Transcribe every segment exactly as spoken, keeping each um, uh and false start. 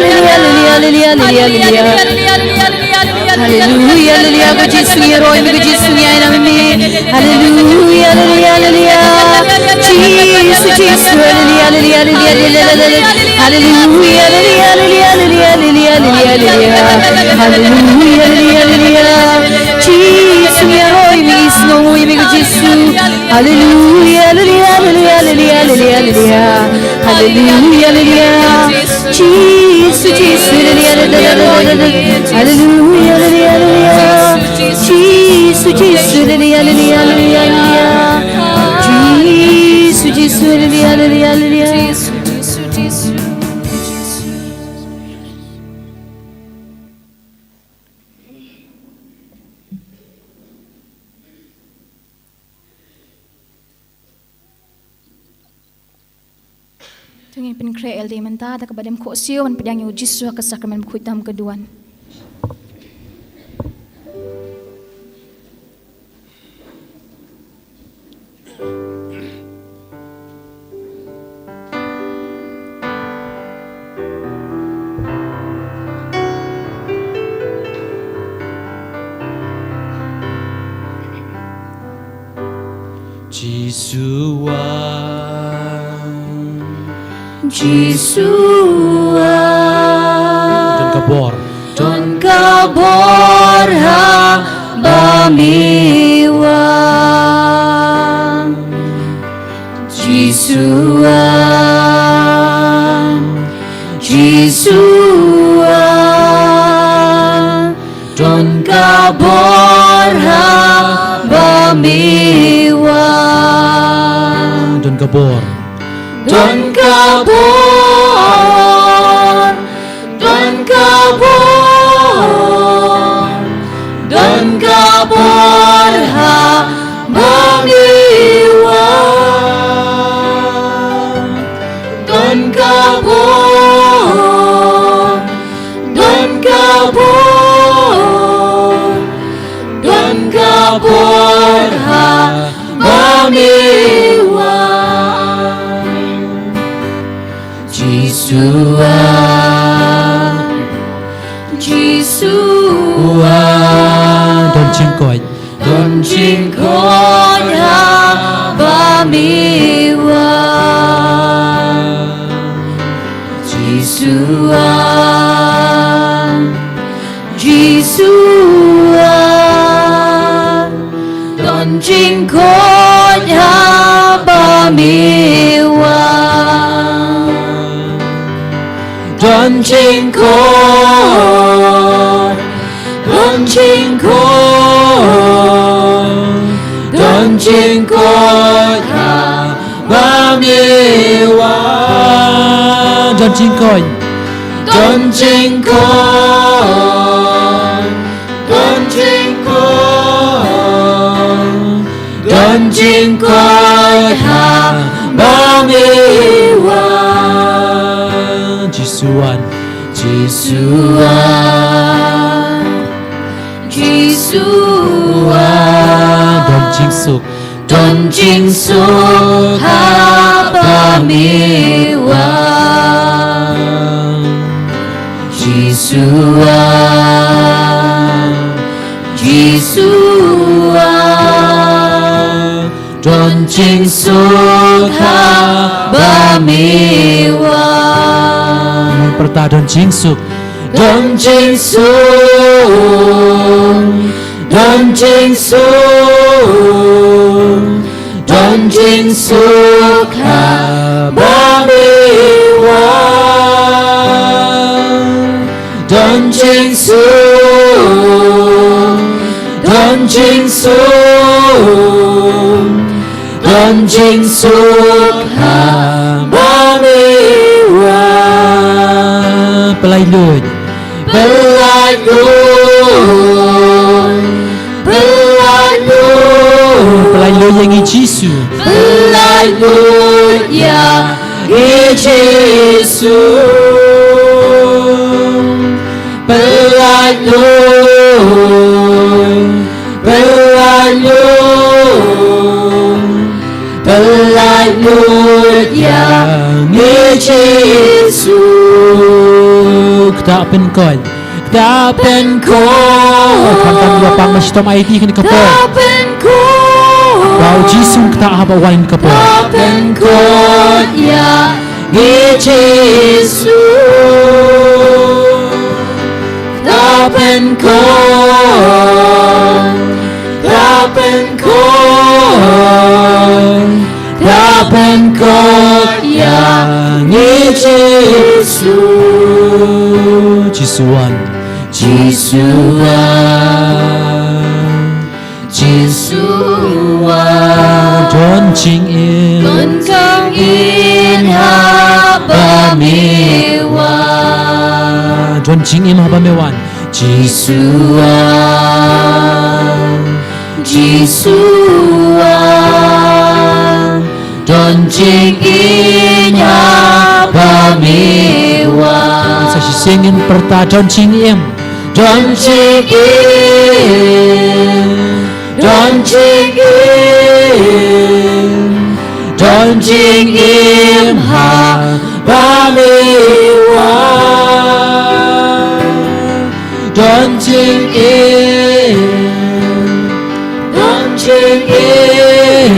haleluya, haleluya, haleluya, haleluya. Haleluya, haleluya, ko Jisu ngi ïaroh ïa me, ko Jisu ngi ainam ïa me. Haleluya, haleluya, haleluya. Jisu, Jisu, haleluya, haleluya, haleluya, haleluya. Haleluya, haleluya, haleluya, haleluya, haleluya. Haleluya, haleluya, haleluya, haleluya. Jisu ngi ïaroh ïa me, isynei ïa me ko Jisu. Haleluya, haleluya, haleluya, haleluya, haleluya. Haleluya, haleluya. Jisu, Jisu, haleluya, haleluya, haleluya. Haleluya, haleluya, haleluya. Jisu, Jisu, haleluya, haleluya, haleluya, haleluya. Jisu, Jisu, haleluya, haleluya, haleluya. To ngin pynkhreh ïalade mynta da kaba dem khohsiew ban pdiang ïa u Jisu ha ka sakramen bakhuid tam ka duwan. Jisua, Jisua, don ka bor, don ka bor ha ba me wan. Jisua, Jisua, don ka bor ha ba me wan. Don ka bor, don ka bor, don ka bor, don ka bor ha ba me wan. Don ka bor, don ka bor, don ka bor ha ba me wan. Jisua, Jisua, don jingkoit, don jingkoit ha ba me wan. Jisua, Jisua, don jingkoit ha ba me wan. Don jingkoit, don jingkoit, don jingkoit ha ba me wan. Don jingkoit, don jingkoit, don jingkoit, don jingkoit ha ba me wan. Jisu wan, Jisua, Jisua, don jingsuk, don jingsuk haba me wan. Jisua, Jisua, don jingsuk haba me wan. Pyrta don jingsuk. Don jingsuk, don jingsuk, don jingsuk haba me wan. Don jingsuk, don jingsuk, don jingsuk haba me wan. Pyllait luid. Pyllait luid. Pyllait luid. Pyllait luid ïa ngi Jisu. Pyllait luid ïa ngi Jisu. Pyllait luid, pyllait luid, pyllait luid ïa ngi Jisu. Ktah pynkoit, ktah pynkoit. Khamtam ïa pang ma shitom aiti kane ka por. Ktah pynkoit. Ba u Jisu ktah haba wan kane ka por. Ktah pynkoit ïa ngi Jisu. Ktah pynkoit, ktah pynkoit, ktah pynkoit ïa ngi Jisu. Jisu wan, Jisu wan. Jisu wan. Don jingim. Don jingim haba me wan. Don jingim haba me wan. Jisu wan. Jisu wan. Don jingim haba me wan. Sa shisien ngin pyrta don jingim. Don jingim, don jingim, don jingim haba me wan. Don jingim, don jingim,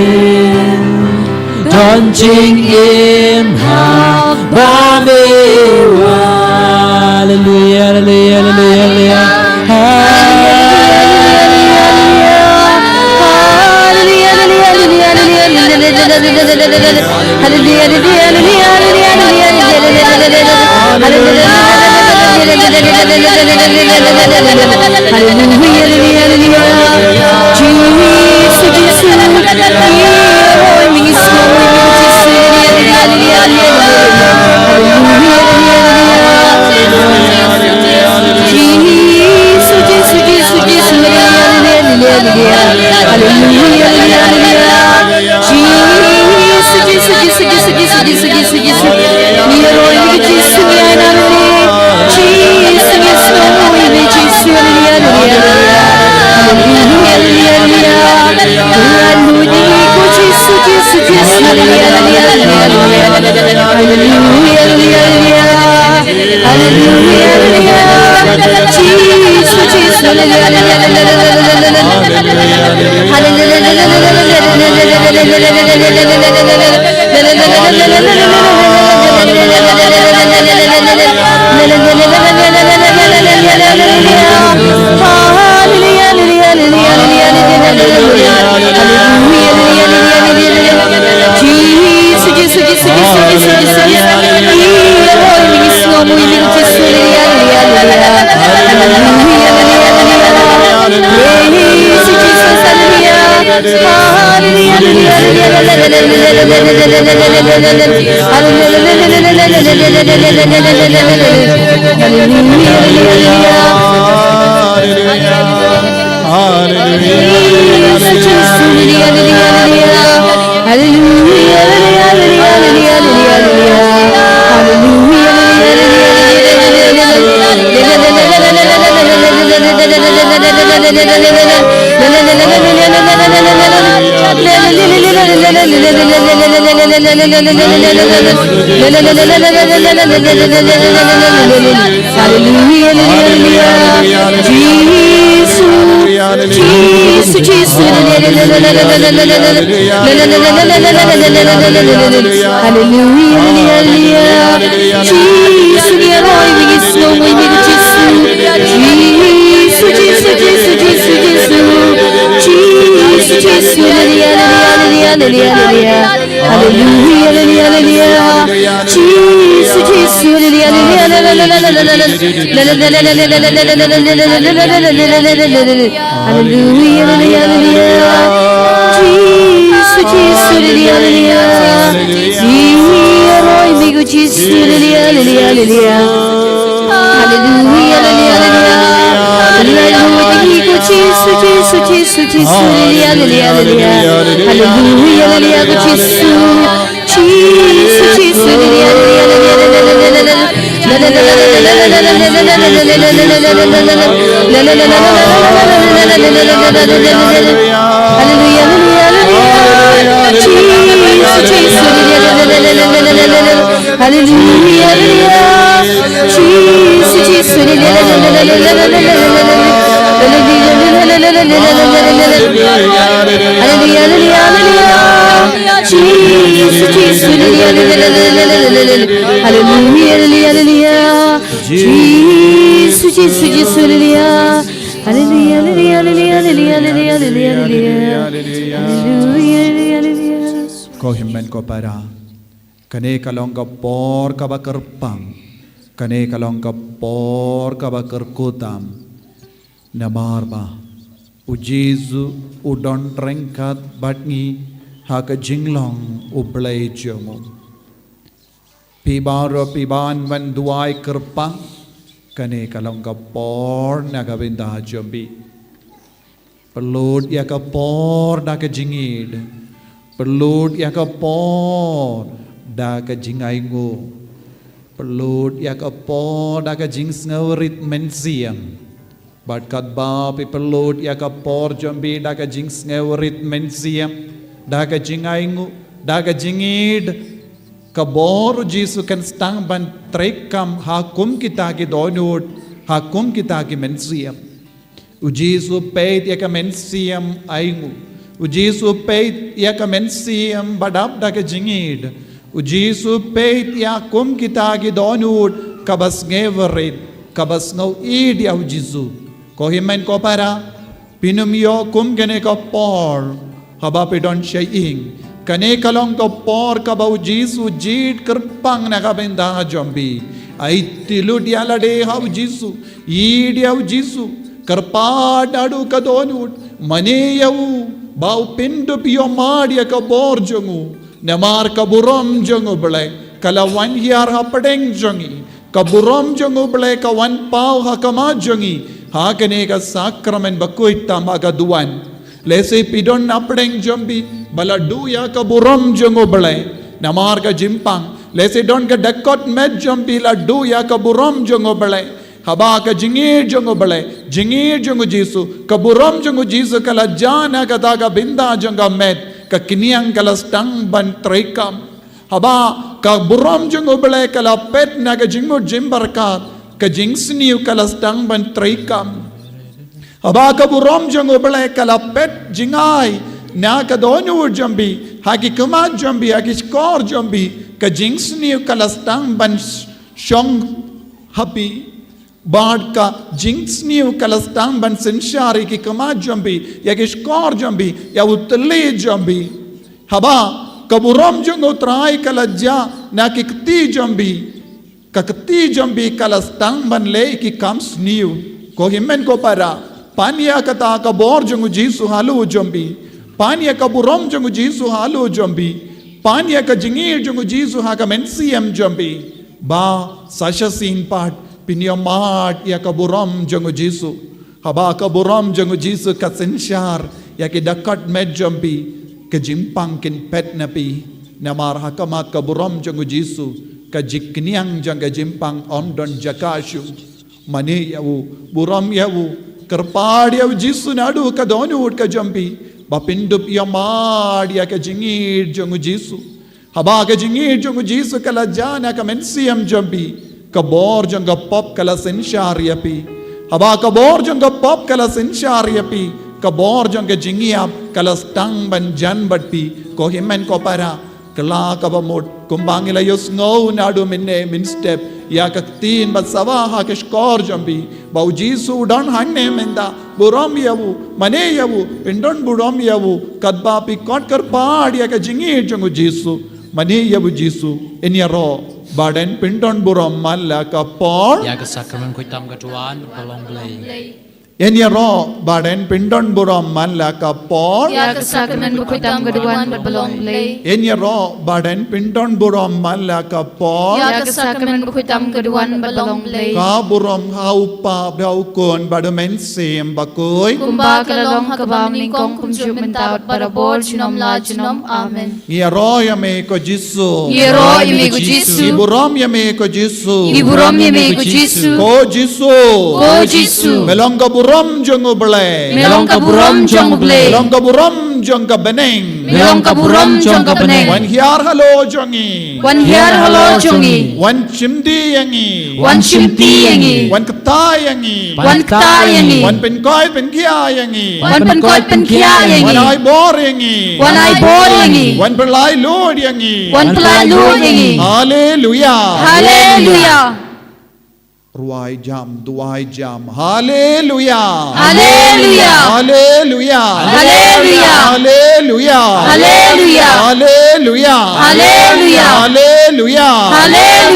don jingim haba me wan. Haleluya, haleluya, haleluya, haleluya. Haleluya, haleluya, haleluya. Haleluya, haleluya, haleluya. Haleluya, haleluya, haleluya. Jisu, Jisu. Haleluya, haleluya, haleluya. Jisu, Jisu, Jisu, Jisu. Haleluya, haleluya, haleluya. Jisu, Jisu, Jisu. Ngi ïaroh ïa me Jisu, ngi ai nar ïa me Jisu, ngi sngewnguh ïa me Jisu. Haleluya, haleluya. Haleluya, haleluya, haleluya. Haleluya, Jisu, Jisu, Jisu. Haleluya, haleluya, haleluya. Haleluya, haleluya, haleluya. Haleluya, haleluya. Jisu, Jisu. Haleluya, haleluya, haleluya. Hallelujah, hallelujah, hallelujah. Jesus, Jesus, Jesus. Hallelujah, hallelujah, hallelujah. Jesus, ngi ïaroh ïa me, ngi sngew ïa me, Jisu. Jisu, Jisu, Jisu, Jisu, Jisu. Jisu, Jisu, hallelujah, hallelujah, hallelujah, hallelujah. Hallelujah, hallelujah, hallelujah. Jisu, Jisu, hallelujah, hallelujah, hallelujah. Hallelujah, hallelujah, hallelujah. Jisu, Jisu, hallelujah, hallelujah. Ngi ïaroh ïa me ko Jisu, hallelujah, hallelujah, hallelujah. Hallelujah, hallelujah, hallelujah. Hallelujah, ko Jisu, Jisu, Jisu, Jisu, hallelujah, hallelujah, hallelujah. Hallelujah, hallelujah, ko Jisu. Jisu, Jisu, hallelujah, hallelujah, hallelujah. Hallelujah, hallelujah, hallelujah. Jesus, Jesus, hallelujah, hallelujah. Hallelujah, hallelujah. Jesus, Jesus, hallelujah, hallelujah, hallelujah. Hallelujah, hallelujah, hallelujah. Hallelujah, hallelujah, hallelujah. Jesus, Jesus, hallelujah, hallelujah, hallelujah. Hallelujah, hallelujah, hallelujah. Jesus, Jesus, Jesus, hallelujah. Hallelujah, hallelujah, hallelujah, hallelujah, hallelujah, hallelujah. Hallelujah, hallelujah, hallelujah. Ko hynmen ko para. Kane ka long ka por kaba kyrpang. Kane ka long ka por kaba kyrkhu tam. Namar ba u Jisu u don ryngkat bad ngi ha ka jinglong U Blei jong u. Phi baroh phi ban wan duwai kyrpang. Kane ka long ka por na ka bynta jong phi. Pynlut ïa ka por da ka jingïeid. Pynlut ïa ka por da ka jingainguh. Pynlut ïa ka por da ka jingsngewrit mynsiem. Bad katba phi pynlut ïa ka por jong phi da ka jingsngewrit mynsiem, da ka jingainguh, da ka jingïeid, ka bor u Jisu kan sdang ban treikam ha kum kita ki dohnud, ha kum kita ki mynsiem. U Jisu u peit ïa ka mynsiem ainguh. U Jisu u peit ïa ka mynsiem ba dap da ka jingïeid. U Jisu u peit ïa kum kita ki dohnud kaba sngewrit, kaba sngew ïeid ïa u Jisu. Ko hynmen ko para, phin ym ïoh kum kane ka por haba phi don shyieng. Kane ka long ka por kaba u Jisu u jied kyrpang na ka bynta jong phi. Aiti lut ïa lade ha u Jisu. Ïeid ïa u Jisu. Kyrpad naduh ka dohnud. Mane ïa u ba u pyndup ïa u, mad ïa ka bor jong u. Namar ka burom jong U Blei ka la wan hiar hapdeng jong ngi. Ka burom jong U Blei ka wan paw ha khmat jong ngi ha kane ka sakramen bakhuid tam ha ka duwan. Lehse phi don hapdeng jong phi ba la duh ïa ka burom jong U Blei namar ka jingpang. Lehse don ka dkhot met jong phi la duh ïa ka burom jong U Blei. Haba ka jingïeid jong U Blei, jingïeid jong u Jisu, ka burom jong u Jisu ka la jia na kata ka bynta jong ka met, ka khñiang ka la sdang ban treikam. Haba ka burom jong U Blei ka la peit na ka jingmut jingpyrkhat, ka jingsniew ka la sdang ban treikam. Haba ka burom jong U Blei ka la peit jngai na ka dohnud jong phi, ha ki khmat jong phi, ha ki shkor jong phi, ka jingsniew ka la sdang ban sh-, shong ha phi. Bad ka jingsniew ka la sdang ban synshar ïa ki khmat jong phi, ïa ki shkor jong phi, ïa u thylliej jong phi. Haba ka burom jong U Trai ka la jia na ki kti jong phi, ka kti jong phi ka la sdang ban leh ïa ki kam sniew. Ko hynmen ko para, pan ïa kata ka bor jong u Jisu halor jong phi. Pan ïa ka burom jong u Jisu halor jong phi. Pan ïa ka jingïeid jong u Jisu ha ka mynsiem jong phi. Ba sa shisien pat phin ïohmad ïa ka burom jong u Jisu. Haba ka burom jong u Jisu ka synshar ïa ki dkhot met jong phi, ka jingpang kan peit na phi. Namar ha khmat ka burom jong u Jisu, ka jingkhñiang jong ka jingpang ym don jaka shuh. Mane ïa u, burom ïa u, Kyrpad ïa u Jisu naduh ka dohnud ka jong phi, ba phin dup ïa mad ïa ka jingïeit jong u Jisu. Haba ka jingïeit jong u Jisu ka la jan ha ka mynsiem jong phi, ka bor jong ka pop ka la synshar ïa phi. Haba ka bor jong ka pop ka la synshar ïa phi, ka bor jong ka jingïap ka la sdang ban jan bad phi. Ko hynmen ko para, kylla kaba mut, kumba ngi la ïohsngew naduh mynne mynstep, ïa ka ktien ba sawa ha ka shkor jong phi, ba u Jisu u don hangne mynta. Burom ïa u, mane ïa u, pyndon burom ïa u, katba phi kot kyrpad ïa ka jingïeit jong u Jisu. Mane ïa u Jisu, yn ïaroh, ba dang pyndon burom man la ka por. Ïa ka sakramen khuid tam ka duwan, ba long Blei. Yn ïaroh, ba dang pyndon burom man la ka por. Ïa ka sakramen khuid tam ka duwan, ba long Blei. Yn ïaroh, ba dang pyndon burom man la ka por. Ïa ka sakramen khuid tam ka duwan, ba long Blei. Ka burom ha u Kpa, bad ha u Khun, bad ha u Mynsiem Bakhuid. Kumba ka la long ha kaba nyngkong, kumjuh mynta, barabor, junom la junom. Amen. Ngi ïaroh ïa me ko Jisu. Ngi ïaroh ïa me ko Jisu. Ngi burom ïa me ko Jisu. Ngi burom ïa me ko Jisu. Ko Jisu. Ko Jisu. Me long ka burom jong u Blei. Me long ka burom jong u Blei. Me long ka burom jong ka bneng. Me long ka burom jong ka bneng. Wan hiar halor jong ngi. Wan hiar halor jong ngi. Wan shim ti ïa ngi. Wan shim ti ïa ngi. Wan kta ïa ngi. Wan kta ïa ngi. Wan pynkoit pynkhia ïa ngi. Wan pynkoit pynkhia ïa ngi. Wan ai bor ïa ngi. Wan ai bor ïa ngi. Wan pynlait luid ïa ngi. Wan pynlait luid ïa ngi. Haleluia. Haleluia. Rwai jam, duwai jam. Haleluia. Haleluia. Haleluia. Haleluia. Haleluia.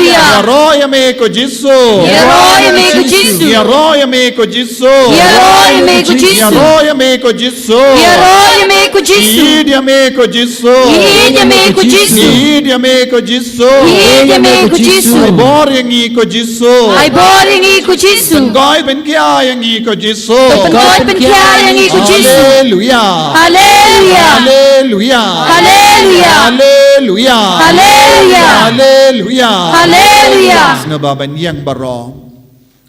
Ïaroh ïa me ko Jisu. Ïaroh ïa me ko Jisu. Ïaroh ïa me ko Jisu. Ïaroh ïa me ko Jisu. Ïaroh ïa me ko Jisu. Ïaroh ïa me ko Jisu. Ïeit ïa me ko Jisu. Ïeit ïa me ko Jisu. Ïeit ïa me ko Jisu. Ïeit ïa me ko Jisu. Ai bor ïa ngi ko Jisu. Ai bor ïa ngi ko Jisu. Pynkoit pynkhia ïa ngi ko Jisu. Pynkoit pynkhia ïa ngi ko Jisu. Haleluia. Haleluia. Haleluia. Haleluia. Haleluia. Haleluia. Haleluia. Sngewbha ban ïeng baroh.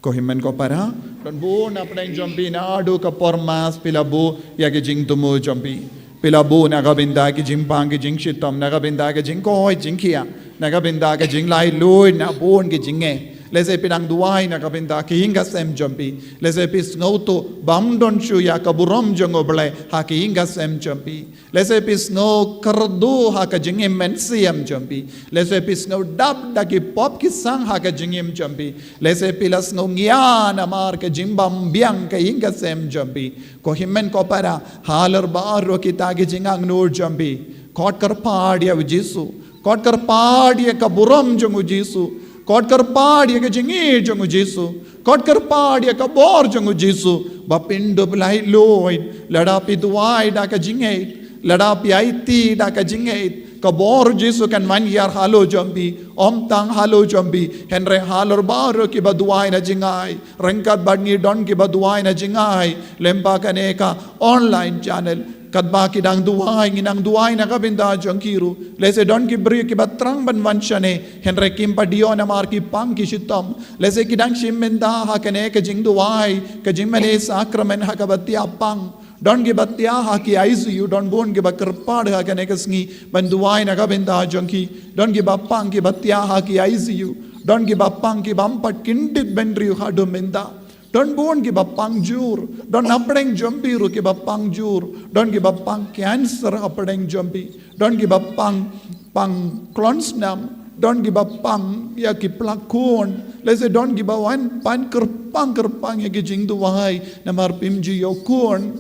Ko hynmen ko para, don bun na pdeng jong phi naduh ka por Mass phi la buh ïa ki jingthmu jong phi. Phi la buh na ka bynta ki jingpang ki jingshitom, na ka bynta ki jingkoit jingkhiah, na ka bynta ki jinglait luid na bun ki jingeh. Lehse phi dang duwai na ka bynta ki ïing ki sem jong phi. Lehse phi sngewthuh bym don shuh ïa ka burom jong u Blei ha ki ïing ki sem jong phi. Lehse phi sngew kyrduh ha ka jingim mynsiem jong phi. Lehse phi sngew dap da ki pop ki sang ha ka jingim jong phi. Lehse phi la sngew ngiah namar ka jingbymbiang ka ïing ka sem jong phi. Ko hynmen ko para, halor baroh kita ki jingangnud jong phi, kot kyrpad ïa u Jisu. Kot kyrpad ïa ka burom jong u Jisu. Kot kyrpad ïa ka jingïeit jong u Jisu. Kot kyrpad ïa ka bor jong u Jisu. Ba phin dup lait luid, lada phi duwai da ka jingïeit, lada phi aiti da ka jingïeit, ka bor u Jisu kan wan hiar halor jong phi. Ym tang halor jong phi, hynrei halor baroh kiba duwai na jingai. Ryngkat bad ngi don kiba duwai na jingai lyngba kane ka online channel. Katba ki dang duwai, ngi nang duwai na ka bynta jong ki ruh. Lehse don ki briew kiba thrang ban wan shane, hynrei kim pat ïoh namar ki pang ki shitom. Lehse ki dang shim bynta ha kane ka jingduwai, ka jingmane sakramen ha kaba thiah pang. Don kiba thiah ha ki I C U, don bun kiba kyrpad ha kane ka sngi ban duwai na ka bynta jong ki. Don kiba pang kiba thiah ha ki I C U. Don kiba pang kibym pat kyndit bynriew haduh mynta. Don bun kiba pang jur, don hapdeng jong phi ruh kiba pang jur, don kiba pang cancer hapdeng jong phi, don kiba pang, pang klon snam, don kiba pang ïa ki plak khun, lehse don kiba wan pan kyrpang kyrpang ïa ki jingduwai namar phim ju ïoh khun.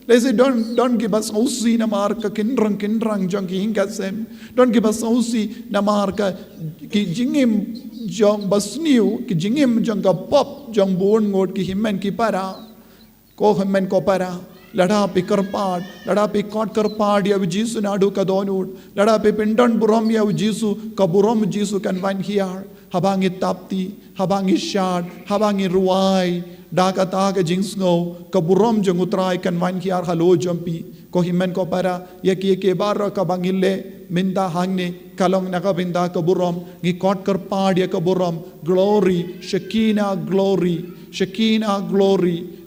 Lehse don, don kiba sngewsih namar ka kynrang kynrang jong ki ïing ki sem. Don kiba sngewsih namar ka, ki jingim jong basniew, ki jingim jong ka pop jong bun ngut ki hynmen ki para. Ko hynmen ko para, lada phi kyrpad, lada phi kot kyrpad ïa u Jisu naduh ka dohnud, lada phi pyndon burom ïa u Jisu, ka burom u Jisu kan wan hiar. Haba ngi thap ti, haba ngi shad, haba ngi rwai da kata ka jingsngew, ka burom jong u Trai kan wan hiar halor jong phi. Ko hynmen ko para, ïa kiei kiei baroh kaba ngi leh mynta hangne, ka long na ka bynta ka burom. Ngi kot kyrpad ïa ka burom. Glory, Shekinah glory, Shekinah glory.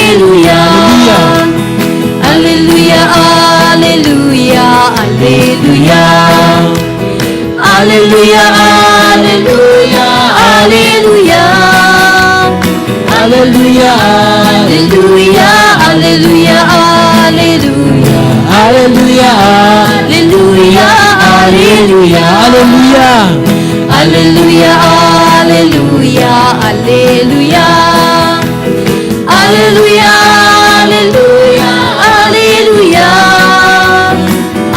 Hallelujah, hallelujah, hallelujah. Hallelujah, hallelujah, hallelujah, hallelujah. Hallelujah, hallelujah, hallelujah, hallelujah. Hallelujah, hallelujah, hallelujah, hallelujah. Hallelujah, hallelujah, hallelujah.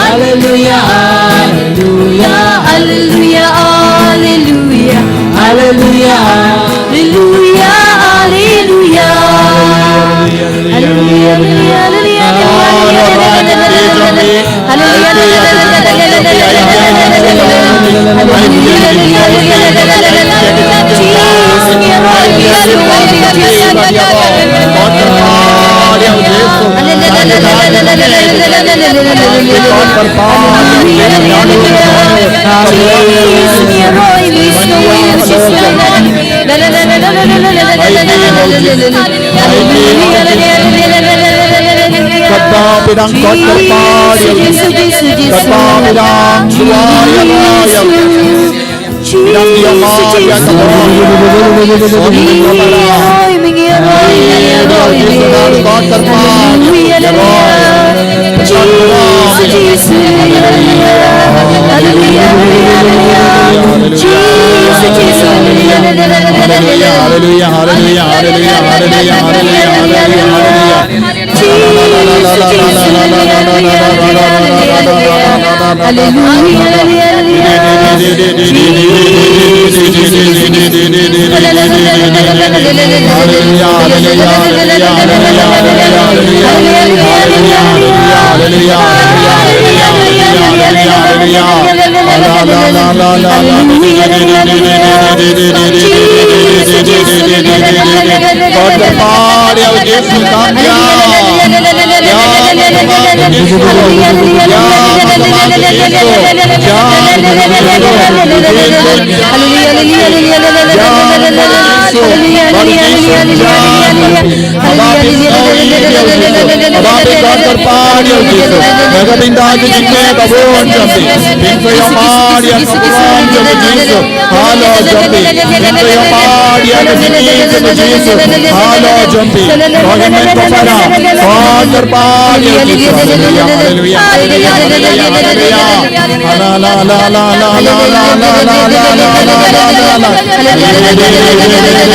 Hallelujah, hallelujah, hallelujah, hallelujah. Hallelujah, hallelujah, hallelujah. Hallelujah, hallelujah, hallelujah, hallelujah. Hallelujah, hallelujah, hallelujah, hallelujah. Kata pidang kot terpad ya. Kata pidang dua ya, ya. Pidang dia ma ya kata. Kot terpad ya. Hallelujah, hallelujah, hallelujah, hallelujah, hallelujah, hallelujah, hallelujah. Hallelujah, hallelujah, hallelujah, hallelujah. Hallelujah, hallelujah, hallelujah, hallelujah, hallelujah. Hallelujah, hallelujah,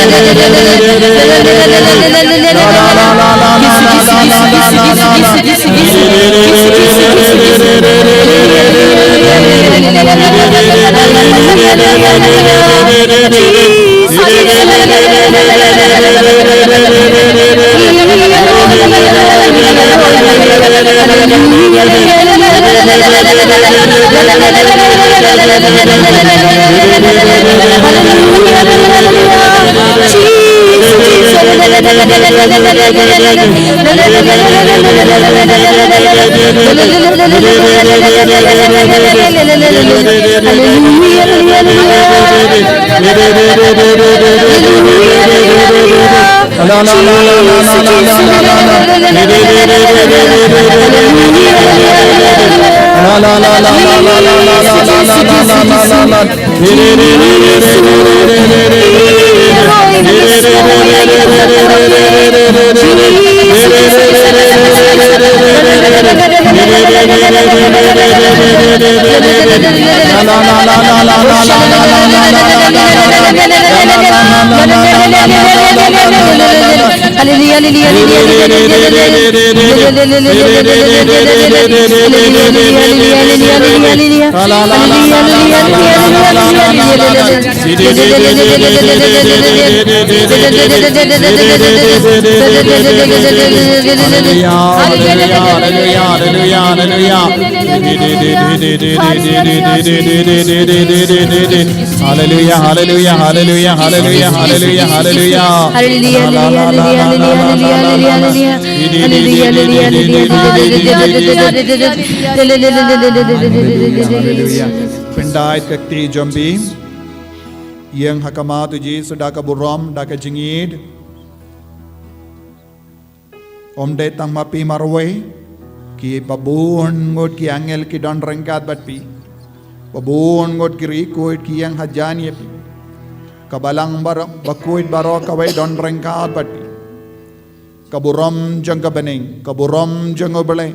hallelujah, hallelujah, hallelujah, hallelujah. Hallelujah, hallelujah, hallelujah, hallelujah, hallelujah. Hallelujah, hallelujah, hallelujah, hallelujah, hallelujah. Hallelujah, hallelujah. Pyndait ka kti jong phi. Ïeng ha khmat u Jisu da ka burom, da ka jingïeid. Ym dei tang ma phi marwei, kiba bun ngut ki angel ki don ryngkat bad phi. Ba bun ngut ki riewkhuid ki ïeng hajan ïa phi. Ka balang baroh, bakhuid baroh kawei don ryngkat bad phi. Ka burom jong ka bneng, ka burom jong U Blei,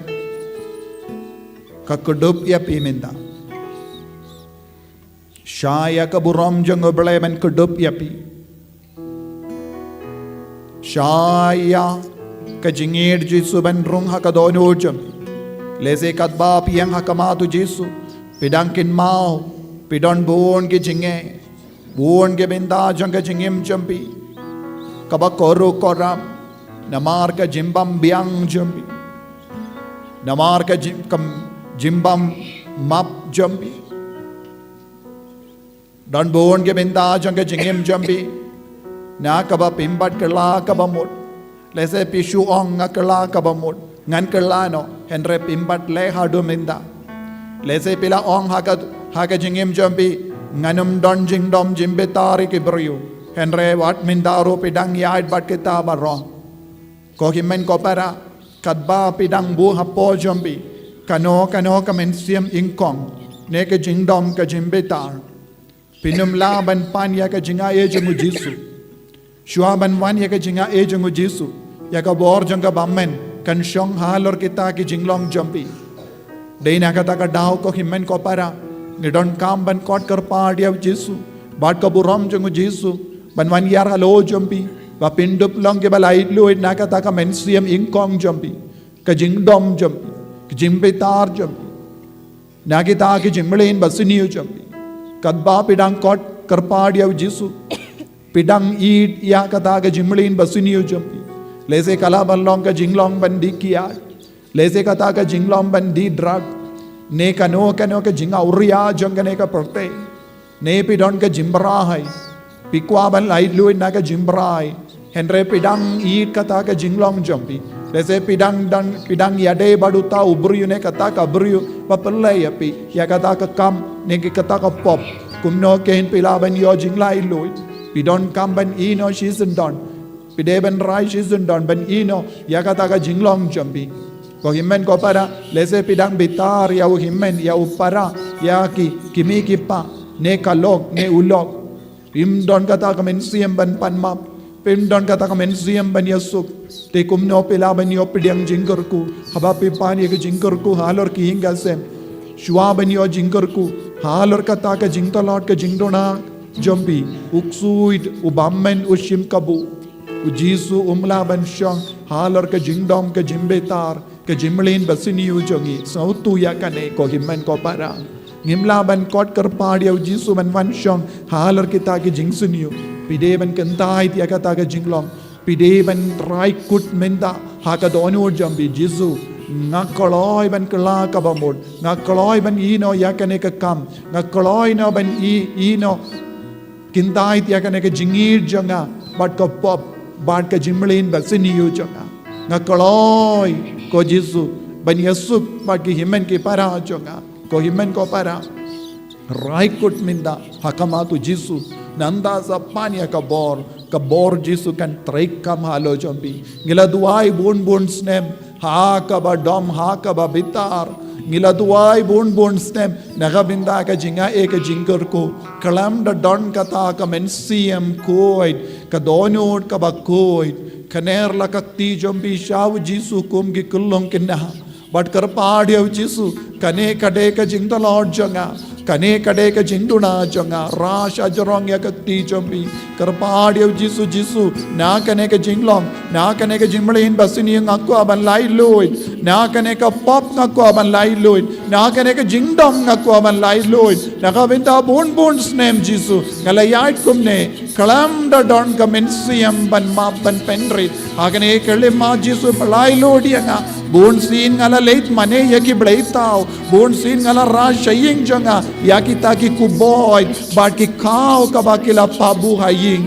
ka kdup ïa phi mynta. Shah ïa ka burom jong U Blei ban kdup ïa phi. Shah ïa ka jingïeit Jisu ban rung ha ka dohnud jong phi. Lehse katba phi ïeng ha khmat U Jisu, phi dang kynmaw, phi don bun ki jingeh, bun ki bynta jong ka jingim jong phi, kaba koru koram, namar ka jingbym biang jong phi, namar ka jing, ka jingbym map jong phi. Don bun ki bynta jong ka jingim jong phi, na kaba phim pat kylla kaba mut. Lehse phi shu ong nga kylla kaba mut, ngan kylla noh, hynrei phim pat leh haduh mynta. Lehse phi la ong ha ka, ha ka jingim jong phi, ngan ym don jingdom jingbitar ïa ki briew, hynrei wat mynta ruh phi dang ïaid bad kita baroh. Ko hynmen ko para, katba phi dang buh hapoh jong phi kano kano ka mynsiem nyngkong, ne ka jingdom ka jingbitar, phin ym lah ban pan ïa ka jingaiei jong U Jisu. Shuwa ban wan ïa ka jingaiei jong U Jisu, ïa ka bor jong ka bymman kan shong halor kita ki jinglong jong phi. Dei na kata ka daw ko hynmen ko para, ngi donkam ban khot kyrpad ïa U Jisu bad ka burom jong U Jisu ban wan ïar halor jong phi, ba phin dup long kiba laitluid na kata ka mynsiem nyngkong jong phi, ka jingdom jong phi, ka jingbitar jong phi, na kita ki jingmlien basniew jong phi. Katba phi dang khot kyrpad ïa U Jisu, phi dang ïeit ïa kata ka jingmlien basniew jong phi. Lehse ka lah ban long ka jinglong ban die kiad, lehse kata ka jinglong ban die drug, ne kano kano ka jingawria jong kane ka pyrthei. Ne phi don ka jingbrai, phi kwah ban laitluid na ka jingbrai, hynrei phi dang ïeit kata ka jinglong jong phi. Lehse phi dang, dang, phi dang ïadei bad uta u briew ne kata ka briew ba pynlait ïa phi ïa kata ka kam ne ki kata ka pop. Kumno kein phi lah ban ïoh jinglaitluid? Phi donkam ban ïehnoh shisyndon. Phi dei ban rai shisyndon ban ïehnoh ïa kata ka jinglong jong phi. Ko hynmen ko para, lehse phi dang bitar ïa u hynmen, ïa u para, ïa ki kmie ki kpa, ne ka lok ne u lok. Phim don kata ka mynsiem ban pan map, phim don kata ka mynsiem ban ïasuk. Te kumno phi lah ban ïoh pdiang jingkyrkhu haba phi pan ïa ka jingkyrkhu halor ki ïing ka sem? Shuwa ban ïoh jingkyrkhu halor kata ka jingtlot ka jingduna jong phi, u ksuid, u bymman, u shim kabu. U Jisu um lah ban shong halor ka jingdom ka jingbitar, ka jingmlien basniew jong ngi. Sngewthuh ïa kane ko hynmen ko para. Ngim lah ban khot kyrpad ïa U Jisu ban wan shong halor kita ki jingsniew. Phi dei ban kyntait ïa kata ka jinglong. Phi dei ban rai kut mynta ha ka dohnud jong phi: Jisu, nga kloi ban kylla kaba mut. Nga kloi ban ïehnoh ïa kane ka kam. Nga kloi noh ban ïeh, ïehnoh, kyntait ïa kane ka jingïeit jong nga bad ka pop bad ka jingmlien basniew jong nga. Nga kloi, ko Jisu, ban ïasuk bad ki hynmen ki para jong nga. Ko hynmen ko para, rai kut mynta ha khmat U Jisu. Nangta sa pan ïa ka bor, ka bor Jisu kan treikam halor jong phi. Ngi la duwai bun bun snem ha kaba dom, ha kaba bitar. Ngi la duwai bun bun snem na ka bynta ka jingaiei ka jingkyrkhu. Khlem da don kata ka mynsiem khuid, ka dohnud kaba khuid, kane la ka kti jong phi sha U Jisu kum ki khyllung khynnah. Bad kyrpad ïa U Jisu, kane ka dei ka jingtlot jong nga, kane ka dei ka jingduna jong nga. Rai shajrong ïa ka kti jong phi. Kyrpad ïa U Jisu: Jisu, na kane ka jinglong, na kane ka jingmlien basniew nga kwah ban laitluid. Na kane ka pop nga kwah ban laitluid. Na kane ka jingdom nga kwah ban laitluid. Na ka bynta bun bun snem, Jisu, nga la ïaid kumne. Khlem da don ka mynsiem ban map ban pynrit. Ha kane ka lymma, Jisu, pynlaitluid ïa nga. Bunsien nga la leit mane ïa ki blei thaw. Bunsien nga la rai sha ïing jong nga ïa kita ki khublei bad ki khaw kaba ki la pynbuh ha ïing.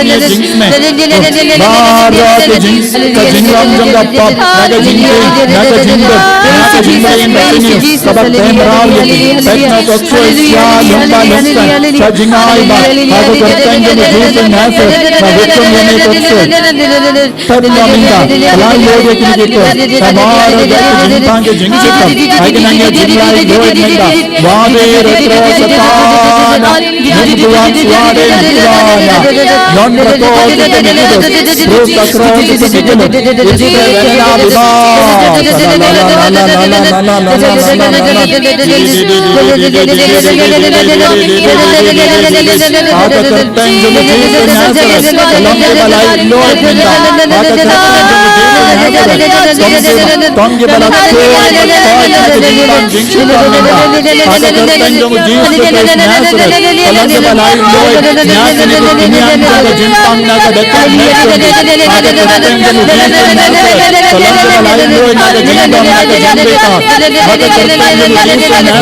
ïa jingsmeh. Baroh ka jing, ka jinglong jong ka pop, na ka jingtieng, na ka jingdon, na ka jingmlien, na ka jingmlien, kaba pynmraw ïa ki. Peit noh ka ksuid sha lyngba lyngkhuid, sha jingai bha, ha ka kyrteng jong u Jisu Nasaret, nga hukum ïa kane ka ksuid. Peit noh mynta, la ïoh ïa kine ki kut. Namar ka jingtang ka jingshukor. Ai ka nang ïa jinglai ïoh mynta. Wade retro Satan. Nym buat wade buana. Yon reto te te mikidot. Bro sakro te te mikidot. Ipte wena biba. Ata kyrteng jong u Jisu Nasaret, ka long kaba la ïoh mynta. Ata kyrteng jong u Jisu Nasaret, tang kaba, tang kaba la khuid, khuid ïa ka jingpang jingshukor mynta. Ata kyrteng jong u Jisu Khrist Nasaret, ka long kaba la ïoh ïa kane ka kñiang jong ka jingpang na ka destination. Ata kyrteng jong u Jisu Nasaret, ka long kaba la ïoh ïa ka jingdon na ka jingpang.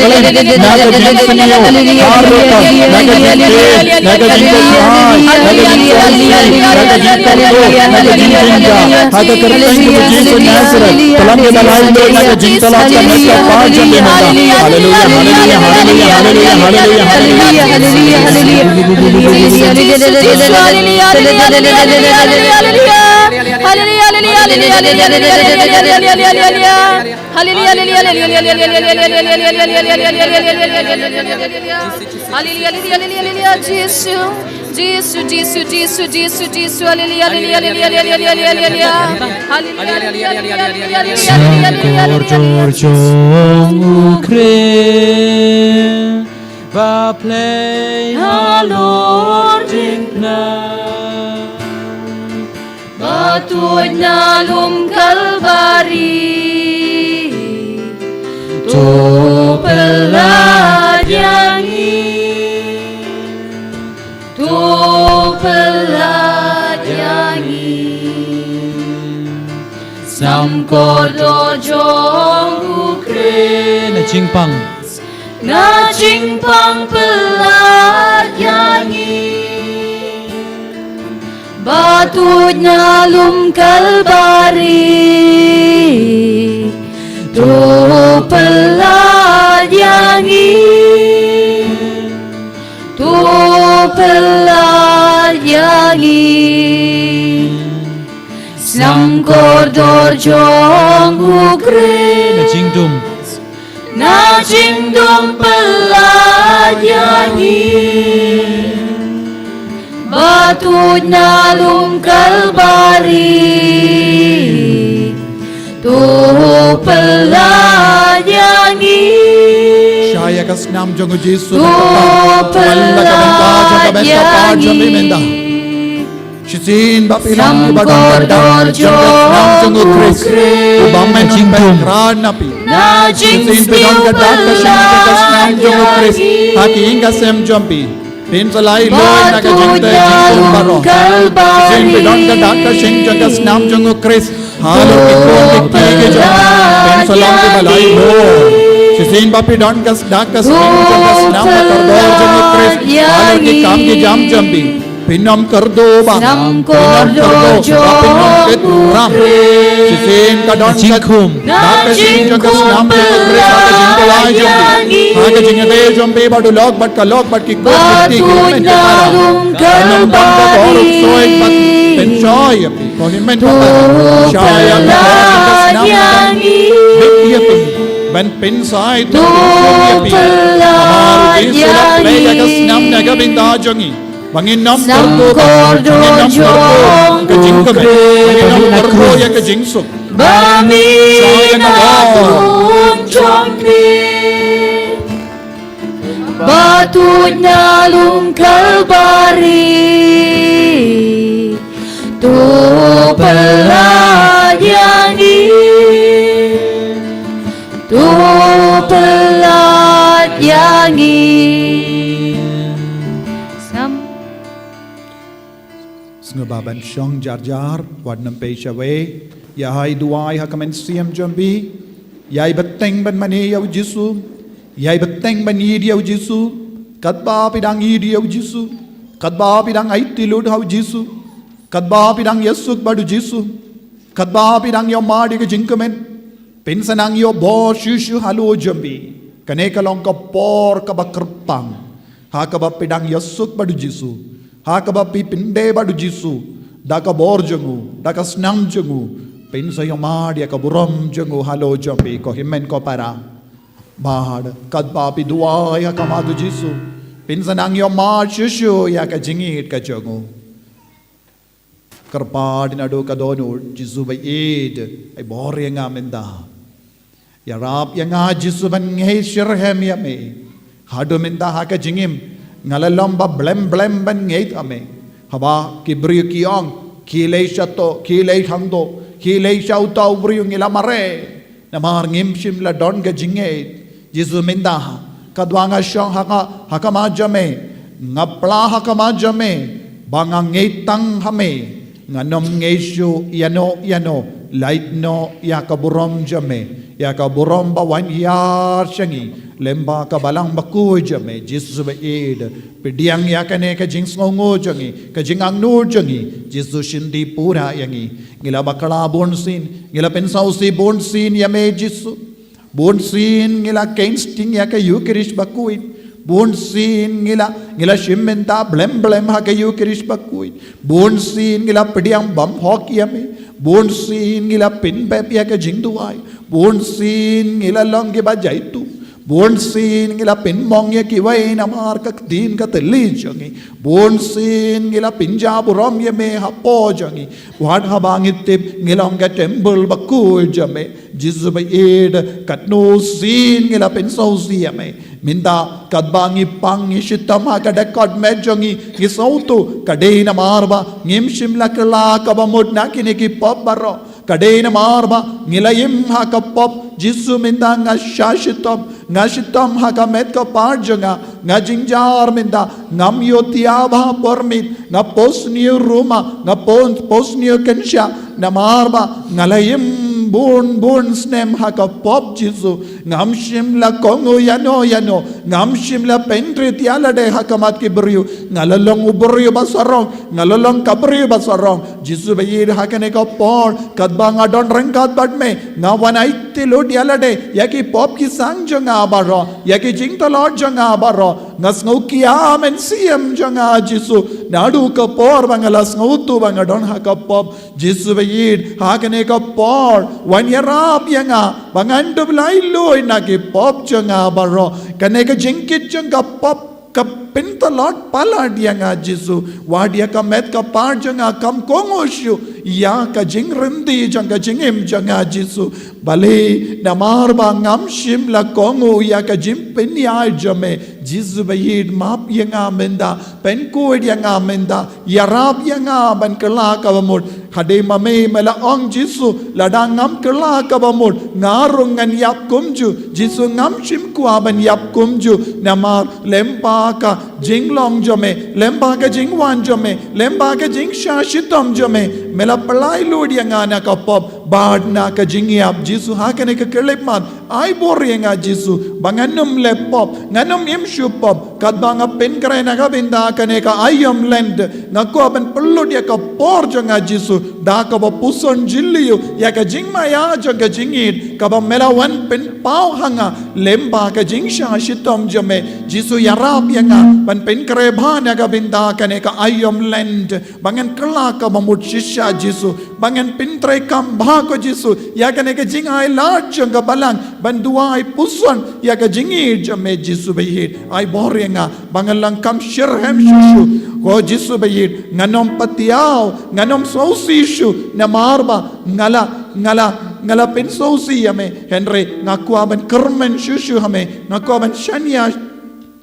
khlem na ka jingsniew, ha rukom na ka jingtip, na ka jingtip, na ka jingtip, na ka jingtip, na ka jingtip, ha ka kyrteng jong u Jisu Nazareth. Tlam ïa na lai lok na ka jingtylli ka met ka pa jong me mynta. Haleluya, haleluya, haleluya, haleluya, haleluya, haleluya. Hallelujah, hallelujah, hallelujah, hallelujah, Jisu. Jisu, Jisu, Jisu, Jisu, Jisu, hallelujah, hallelujah, hallelujah, hallelujah, hallelujah. Hallelujah, hallelujah, hallelujah, hallelujah, hallelujah, hallelujah, Jisu. Kordor jong u Khrist ba plie halor jingpynah, ba tuid na lum Kalbari. To pynlait ïa ngi, to pynlait ïa ngi. Snam kordor jong u Khrist na jingpang, na jingpang pynlait ïa ngi, ba tuid na lum Kalbari. To pynlait ïa ngi, to pynlait ïa ngi. Snam kordor jong u Khrist na jingdum, na jingdum pynlait ïa ngi, ba tuid na lum Kalbari. To pynlait ïa ngi, shah ïa ka snam jong u Jisu, to pynlait ïa ngi. Shisien ba phi long kiba don ka dak ka shynrang jong ka snam jong u Khrist, u bym ai jingdum, kren na phi. Shisien phi don ka dak ka shynrang jong ka snam jong u Khrist ha ki ïing ka sem jong phi. Pynsa lai lok na ka jingtip jingpyrkhat baroh. Shisien phi don ka dak ka shynrang jong ka snam jong u Khrist halor ki khun ki kti ki jong phi. Pynsa long kiba lai lok. Shisien ba phi don ka dak ka shynrang jong ka snam ka kordor jong u Khrist halor ki kam ki jam jong phi. Phin ym kyrduh ba, phin ym kyrduh ba phin ym kit ram. Shisien ka don ka jingkhum, na ka jingkhum jong ka snam jong u Khrist ha ka jingïaleh jong phi, ha ka jingïaleh jong phi bad u lok bad ka lok bad ki khun ki kti ki kmen ki para. Phin ym don ka bor u ksuid bad pynshoi ïa phi. Ko hynmen ko para, shah ïa ka snam jong u Khrist ban pynshoi, to pynshoi ïa phi. Namar u Jisu la plie ïa ka snam na ka bynta jong ngi. Ba ngin ym kyrduh, ba ngin ym kyrduh ka jingkmen, ba ngin ym kyrduh ïa ka jingsuk. Ba ngin ym kyrduh jong ngi, ba tuid na lum Kalbari. To pynlait ïa ngi, to pynlait ïa ngi. Sngew ba ban shong jar jar, wat nym pei shawei. Ïa hai duwai ha ka mynsiem jong phi. Ïai bteng ban mane ïa u Jisu. Ïai bteng ban ïeit ïa u Jisu. Katba phi dang ïeit ïa u Jisu, katba phi dang aiti lut ha u Jisu, katba phi dang ïasuk bad u Jisu, katba phi dang ïohmad ïa ka jingkmen, phin sa nang ïoh bor shuh shuh halor jong phi. Kane ka long ka por kaba kyrpang. Ha kaba phi dang ïasuk bad u Jisu, ha kaba phi pyndep bad u Jisu, da ka bor jong u, da ka snam jong u, phin sa ïohmad ïa ka burom jong u halor jong phi, ko hynmen ko para. Bad katba phi duwai ha khmat u Jisu, phin sa nang ïohmad shuh shuh ïa ka jingïeit ka jong u. Kyrpad naduh ka dohnud, Jisu ba ïeit, ai bor ïa nga mynta. Ïarap ïa nga Jisu ban ngeit shitrhem ïa me. Haduh mynta ha ka jingim nga la long ba blem blem ban ngeit ïa me. Haba ki briew ki ong, khie leit sha to, khie leit hangto, khie leit sha uta u briew, ngi la mareh. Namar ngim shym la don ka jingngeit. Jisu mynta, katba nga shong ha ka, ha khmat jong me, nga pla ha khmat jong me, ba nga ngeit tang ha me, ngan ym ngeit shuh ïano ïano, lait noh ïa ka burom jong me, ïa ka burom ba wan hiar sha ngi lyngba ka Balang bakhuid jong me. Jisu baieit, pdiang ïa kane ka jingsngewnguh jong ngi, ka jingangnud jong ngi. Jisu, shim dih pura ïa ngi. Ngi la bakla bun sien, ngi la pynsngewsih bun sien ïa me Jisu. Bun sien ngi la kheiñ sting ïa ka Ïukharist bakhuid. Bun sien ngi la, ngi la shim bynta blem blem ha ka Ïukharist bakhuid. Bun sien ngi la pdiang bymhok ïa me. Bun sien ngi la pynbeit ïa ka jingduwai. Bun sien ngi la long kiba jaituh. Bun sien ngi la pynmong ïa kiwei namar ka ktien ka thylli jong ngi. Bun sien ngi la pynjah burom ïa me hapoh jong ngi. Wat haba ngi tip ngi long ka templ bakhuid jong me. Jisu baieit, katno sien ngi la pynsngewsih ïa me. Mynta katba ngi pang, ngi shitom ha ka dkhot met jong ngi, ngi sngewthuh ka dei namar ba ngim shym la kylla kaba mut na kine ki pop baroh. Ka dei namar ba ngi la im ha ka pop. Jisu, mynta nga shah shitom, nga shitom ha ka met ka phad jong nga. Nga jynjar mynta, ngam ïohthiah bha por miet, nga post ne u ruma, nga pon post ne u kynshah, namar ba nga la im bun bun snem ha ka pop Jisu. Ngam shym la kohnguh ïano ïano, ngam shym la pynrit ïa lade ha khmat ki briew. Nga la long u briew ba sarong, nga la long ka briew ba sarong. Jisu baieit, ha kane ka por katba nga don ryngkat bad me, nga wan aiti lut ïa lade, ïa ki pop ki sang jong nga baroh, ïa ki jingtlot jong nga baroh. Nga sngew khia mynsiem jong nga Jisu, naduh ka por ba nga la sngewthuh ba nga don ha ka pop. Jisu baieit, ha kane ka por wan ïarap ïa nga ba ngan dup laitluid na ki pop jong nga baroh. Kane ka jingkit jong ka pop ka pyntlot palat ïa nga Jisu. Wat ïa ka met ka phad jong nga kam kohnguh shuh ïa ka jingrymdih jong ka jingim jong nga Jisu. Balei? Namar ba ngam shym la kohnguh ïa ka jingpynïaid jong me. Jisu baieit, map ïa nga mynta, pynkhuid ïa nga mynta, ïarap ïa nga ban kylla kaba mut. Hadien ma me, me la ong Jisu, lada ngam kylla kaba mut, nga ruh ngan ïap kumjuh. Jisu, ngam shym kwah ban ïap kumjuh. Namar lyngba ka jinglong jong me, lyngba ka jingwan jong me, lyngba ka jingshah shitom jong me, me la pyllait lut ïa nga na ka pop bad na ka jingïap. Jisu, ha kane ka khyllipmat, ai bor ïa nga Jisu ba ngan ym leh pop, ngan ym im shuh pop. Katba nga pynkhreh na ka bynta kane ka aïom Lent, nga kwah ban pynlut ïa ka por jong nga Jisu da kaba puson jylliew ïa ka jingmaïa jong ka jingïeit kaba me la wan pynpaw ha nga lyngba ka jingshah shitom jong me. Jisu, ïarap ïa nga ban pynkhreh bha na ka bynta kane ka aïom Lent, ba ngan kylla kaba mut shisha Jisu, ba ngan pyntreikam bha ko Jisu ïa kane ka jingailad jong ka Balang ban duwai puson ïa ka jingïeit jong me Jisu baieit. Ai bor ïa nga ba ngan long kham shitrhem shuh shuh ko Jisu baieit. Ngan ym patiaw, ngan ym sngewsih shuh, namar ba nga la, nga la, nga la pynsngewsih ïa me. Hynrei nga kwah ban kyrmen shuh shuh ha me, nga kwah ban shaniah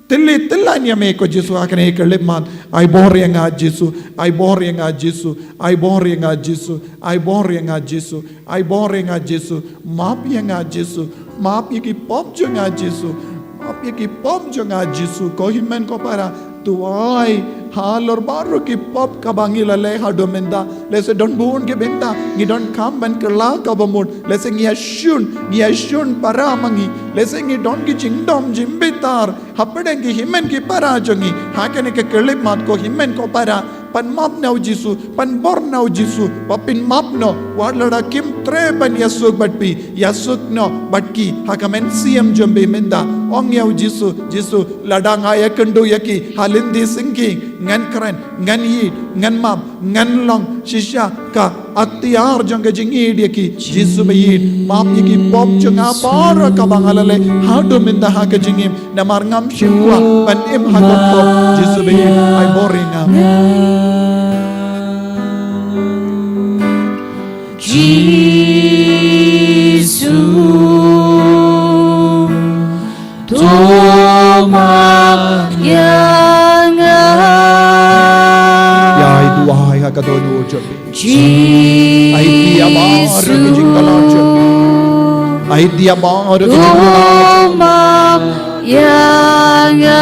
tylli tyllan ïa me ko Jisu ha kane ka khyllipmat. Ai bor ïa nga Jisu, ai bor ïa nga Jisu, ai bor ïa nga Jisu, ai bor ïa nga Jisu, ai bor ïa nga Jisu. Map ïa nga Jisu, map ïa ki pop jong nga Jisu, map ïa ki pop jong nga Jisu. Ko hynmen ko para, duwai halor baroh ki pop kaba ngi la leh haduh mynta. Lehse don bun ki bynta ngi donkam ban kylla kaba mut. Lehse ngi ïashun, ngi ïashun para ma ngi. Lehse ngi don ki jingdom jingbitar hapdeng ki hynmen ki para jong ngi. Ha kane ka khyllipmat ko hynmen ko para, pan map na u Jisu, pan bor na u Jisu ba phin map noh. Wat lada kim treh ban ïasuk bad phi, ïasuk noh bad ki ha ka mynsiem jong phi mynta. Ong ïa u Jisu, Jisu, lada nga ïakynduh ïa ki ha lynti syngkien, ngan kren, ngan ïeit, ngan map, ngan long shisha ka atiar jong ka jingïeit ïa ki. Jisu baieit, map ïa ki pop jong nga baroh kaba nga la leh haduh mynta ha ka jingim. Namar ngam shym kwah ban im ha ka pop. Jisu baieit, ai bor ïa nga. Jisu, to map ïa nga. Ïa, ai duwai ha ka dohnud jong phi. Ai tiap baroh ki jingkhlaiñ jong phi. Ai tiap baroh ki jingkhlaiñ jong phi. Map ïa nga.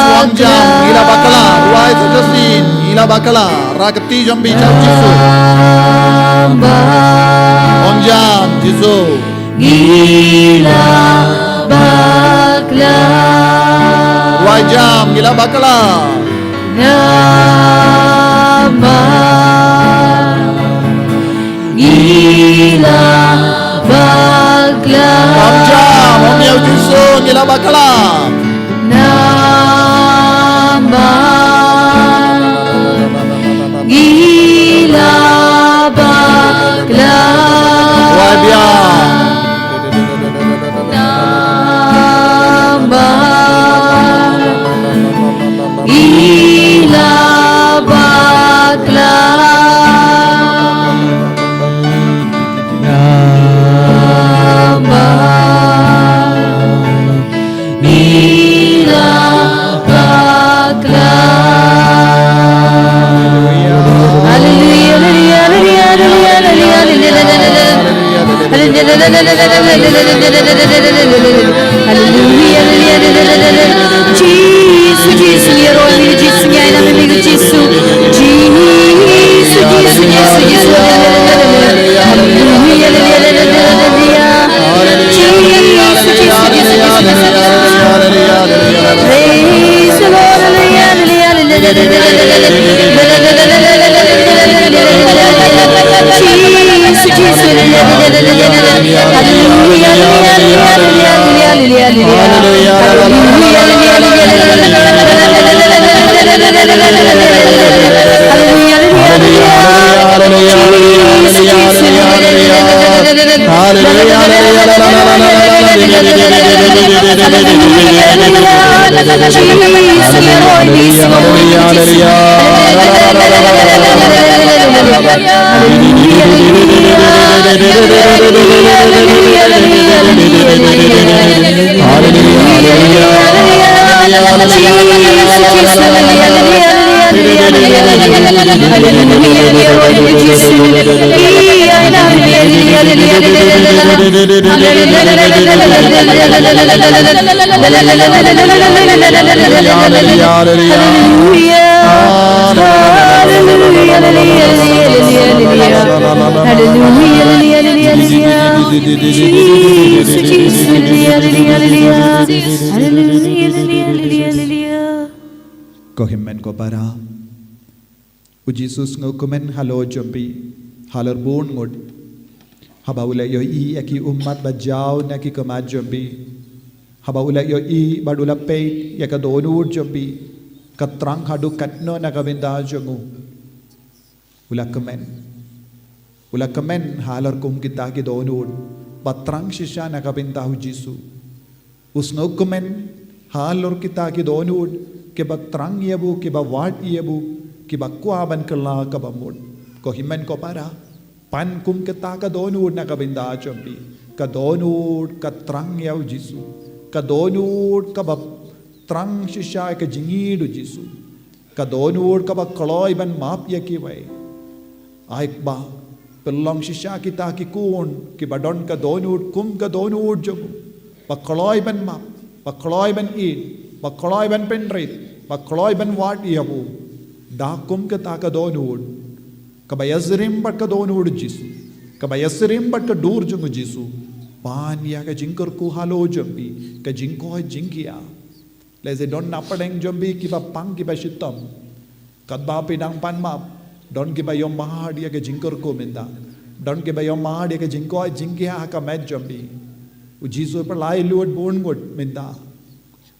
Wan jam, ngi la bakla, ruwai sa shisien, ngi la bakla, rakti jam bichar Jisu. Wan jam, Jisu. Ngi la bakla. Ruwai jam, ngi la bakla. Namar ngi la bakla. Wan jam, wan jam, Jisu, ngi la bakla. Namar ngi la bakla. Ruwai biang. Namar ngi la bakla. Namar ngi la bakla. Hallelujah, hallelujah, hallelujah. Hallelujah, hallelujah, hallelujah. Jisu, Jisu, ngi ïaroh ïa me, Jisu, ngi ai ïa me, Jisu. Jisu, Jisu, Jisu, Jisu. Hallelujah, hallelujah, hallelujah. Jisu, Jisu, Jisu, Jisu. Praise the Lord, hallelujah, hallelujah, hallelujah. Ko hynmen ko para. U Jisu u sngewkmen halor jong phi, halor bun ngut. Haba u la ïohi ïa ki ummat ba jaw na ki khmat jong phi, Haba u la ïohi bad u la peit ïa ka dohnud jong phi ka trang haduh katno na ka bynta jong u, u la kmen. U la kmen halor kum kita ki dohnud ba trang shisha na ka bynta u Jisu. U sngewkmen halor kita ki dohnud kiba trang ïa u, kiba wad ïa u, kiba kwah ban kylla kaba mut. Ko hynmen ko para, pan kum kita ka dohnud na ka bynta jong phi. Ka dohnud ka trang ïa u Jisu. Ka dohnud kaba trang shisha ïa ka jingïeit u Jisu. Ka dohnud kaba kloi ban map ïa kiwei. Ai ba pynlong shisha kita ki khun kiba don ka dohnud kum ka dohnud jong u, ba kloi ban map, ba kloi ban ïeit, ba kloi ban pynrit, ba kloi ban wad ïa u. Da kum kita ka dohnud kaba ïasyriem bad ka dohnud u Jisu, kaba ïasyriem bad ka dur jong u Jisu. Pan ïa ka jingkyrkhu halor jong phi, ka jingkoit jingkhiah. Lehse don na pdeng jong phi kiba pang kiba shitom. Katba phi dang pan map, don kiba ïohmad ïa ka jingkyrkhu mynta. Don kiba ïohmad ïa ka jingkoit jingkhiah ha ka met jong phi. U Jisu u pynlait lut bun ngut mynta.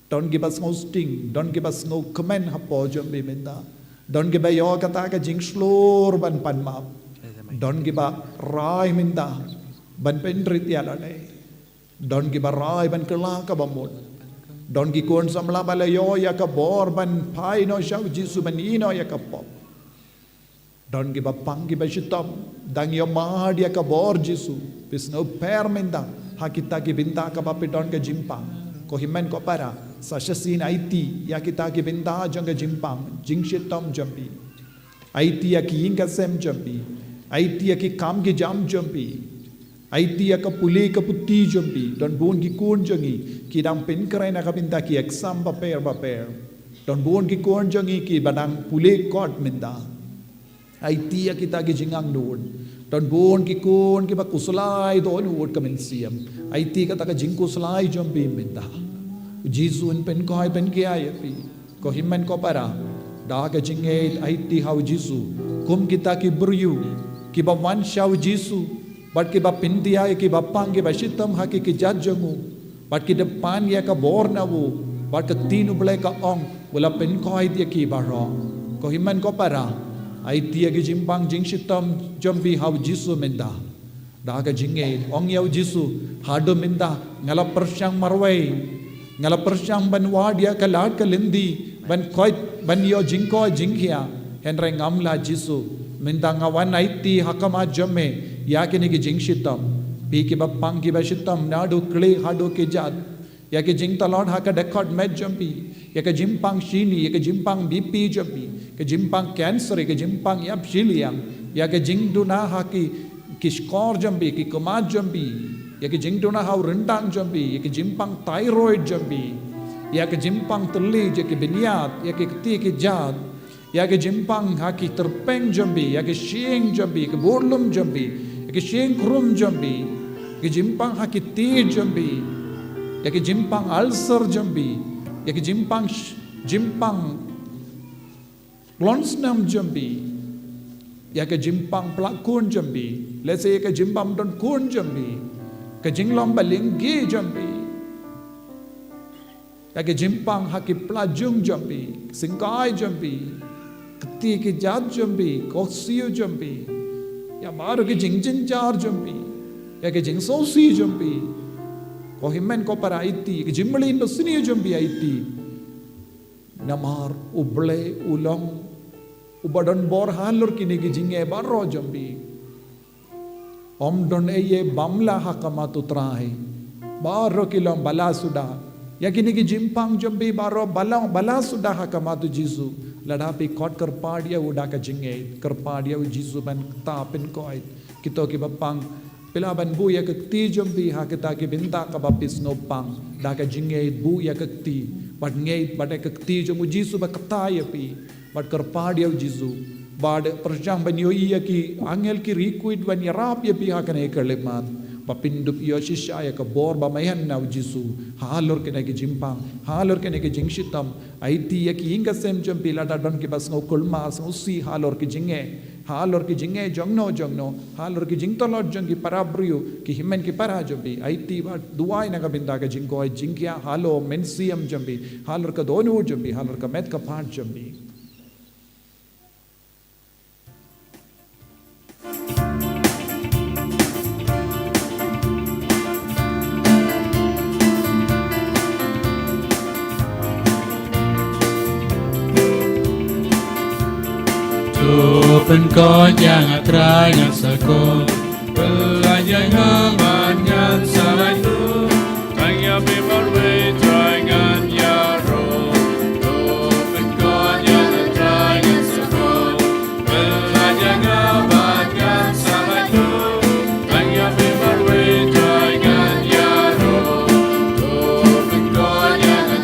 Don kiba sngewsting, don kiba sngewkmen hapoh jong phi mynta. Don kiba ïoh kata ka jingshlur ban pan map. Don kiba rai mynta ban pynrit ïa lade. Don kiba rai ban kylla kaba mut. Don ki khun samla ba la ïoh ïa ka bor ban phai noh sha u Jisu, ban ïehnoh ïa ka pop. Don kiba pang kiba shitom, dang ïohmad ïa ka bor Jisu. Phi sngewpher mynta ha kita ki bynta kaba phi don ka jingpang. Ko hynmen ko para, sa shisien aiti ïa kita ki bynta jong ka jingpang, jingshitom jong phi. Aiti ïa ki ïing ki sem jong phi. Aiti ïa ki kam ki jam jong phi. Aiti ïa ka pule ka puthi jong phi. Don bun ki khun jong ngi ki dang pynkhreh na ka bynta ki exam bapher bapher. Don bun ki khun jong ngi kiba dang pule kot mynta. Aiti ïa kita ki jingangnud. Don bun ki khun kiba khuslai dohnud ka mynsiem. Aiti kata ka jingkhuslai jong phi mynta. U Jisu un pynkoit pynkhia ïa phi. Ko hynmen ko para, da ka jingngeit aiti ha u Jisu. Kum kita ki briew kiba wan sha u Jisu bad kiba pyndiah ïa kiba pang kiba shitom ha ki kjat jong u. Bad ki da pan ïa ka bor na u. Bad ka ktien u Blei ka ong, u la pynkoit ïa ki baroh. Ko hynmen ko para, aiti ïa ki jingpang jingshitom jong phi ha u Jisu mynta. Da ka jingngeit, ong ïa u Jisu, haduh mynta nga la pyrshang marwei. Nga la pyrshang ban wad ïa ka lad ka lynti, ban koit, ban ïoh jingkoit jingkhiah. Hynrei ngam lah Jisu, mynta nga wan aiti ha khmat jong me ïa kine ki jingshitom. Phi kiba pang kiba shitom naduh khlieh haduh kjat. Ïa ka jingtlot ha ka dkhot met jong phi, ïa ka jingpang shini, ïa ka jingpang B P jong phi, ka jingpang cancer, ïa ka jingpang ïap shiliang, ïa ka jingduna ha ki, ki shkor jong phi, ki khmat jong phi, ïa ka jingduna ha u ryndang jong phi, ïa ka jingpang thyroid jong phi, ïa ka jingpang thylli, ïa ka bniat, ïa ka kti ka jat, ïa ka jingpang ha ki tyrpeng jong phi, ïa ka shyieng jong phi, ka burlum jong phi, ïa ka shyieng khrum jong phi, ïa ka jingpang ha ki tied jong phi, ïa ka jingpang ulcer jong phi, ïa ka jingpang sh-, jingpang lonsnam jong phi, ïa ka jingpang plah khun jong phi, lehse ïa ka jingpang don khun jong phi, ka jinglong ba lyngkhi jong phi. Ïa ka jingpang ha ki pla jong jong phi, syngkai jong phi, kti ki jat jong phi, koksiew jong phi. Ïa baroh ki jingjynjar jong phi. Ïa ki jingsngewsih jong phi. Ko hynmen ko para aiti, ki jingmlien basniew jong phi aiti. Namar u Blei u long uba don bor halor kine ki jingeh baroh jong phi. Ym don ei ei bym lah ha khmat u Trai. Baroh ki long ba la suda. Ïa kine ki jingpang jong phi baroh ba la, ba la suda ha khmat u Jisu. Lada phi khot kyrpad ïa u da ka jingngeit, kyrpad ïa u Jisu ban kta pynkoit. Kito kiba pang, phi lah ban buh ïa ka kti jong phi ha kita ki bynta kaba phi sngewpang. Da ka jingngeit buh ïa ka kti. Bad ngeit bad ïa ka kti jong u Jisu ba kta ïa phi. Bad kyrpad ïa u Jisu. Bad pyrshang ban ïohi ïa ki angel ki riewkhuid ban ïarap ïa phi ha kane ka khyllipmat. Ba phin dup ïoh shisha ïa ka bor ba meian na u Jisu. Halor kine ki jingpang. Halor kine ki jingshitom. Aiti ïa ki ïing ki sem jong phi lada don kiba sngew kulmar sngewsih halor ki jingeh. halor ki jingeh jongno jongno, halor ki jingtlot jong ki para briew, ki hynmen ki para jong phi. Aiti bad duwai na ka bynta ka jingkoit jingkhiah halor mynsiem jong phi, halor ka dohnud jong phi, halor ka met ka phad jong phi. To pynkoit ïa nga Trai ngan sa koit. Pynlait ïa nga bad ngan sa lait lut. Tang ïa me marwei Trai ngan ïaroh. To pynkoit ïa nga Trai ngan sa koit. Pynlait ïa nga bad ngan sa lait lut. Tang ïa me marwei Trai ngan ïaroh. To pynkoit ïa nga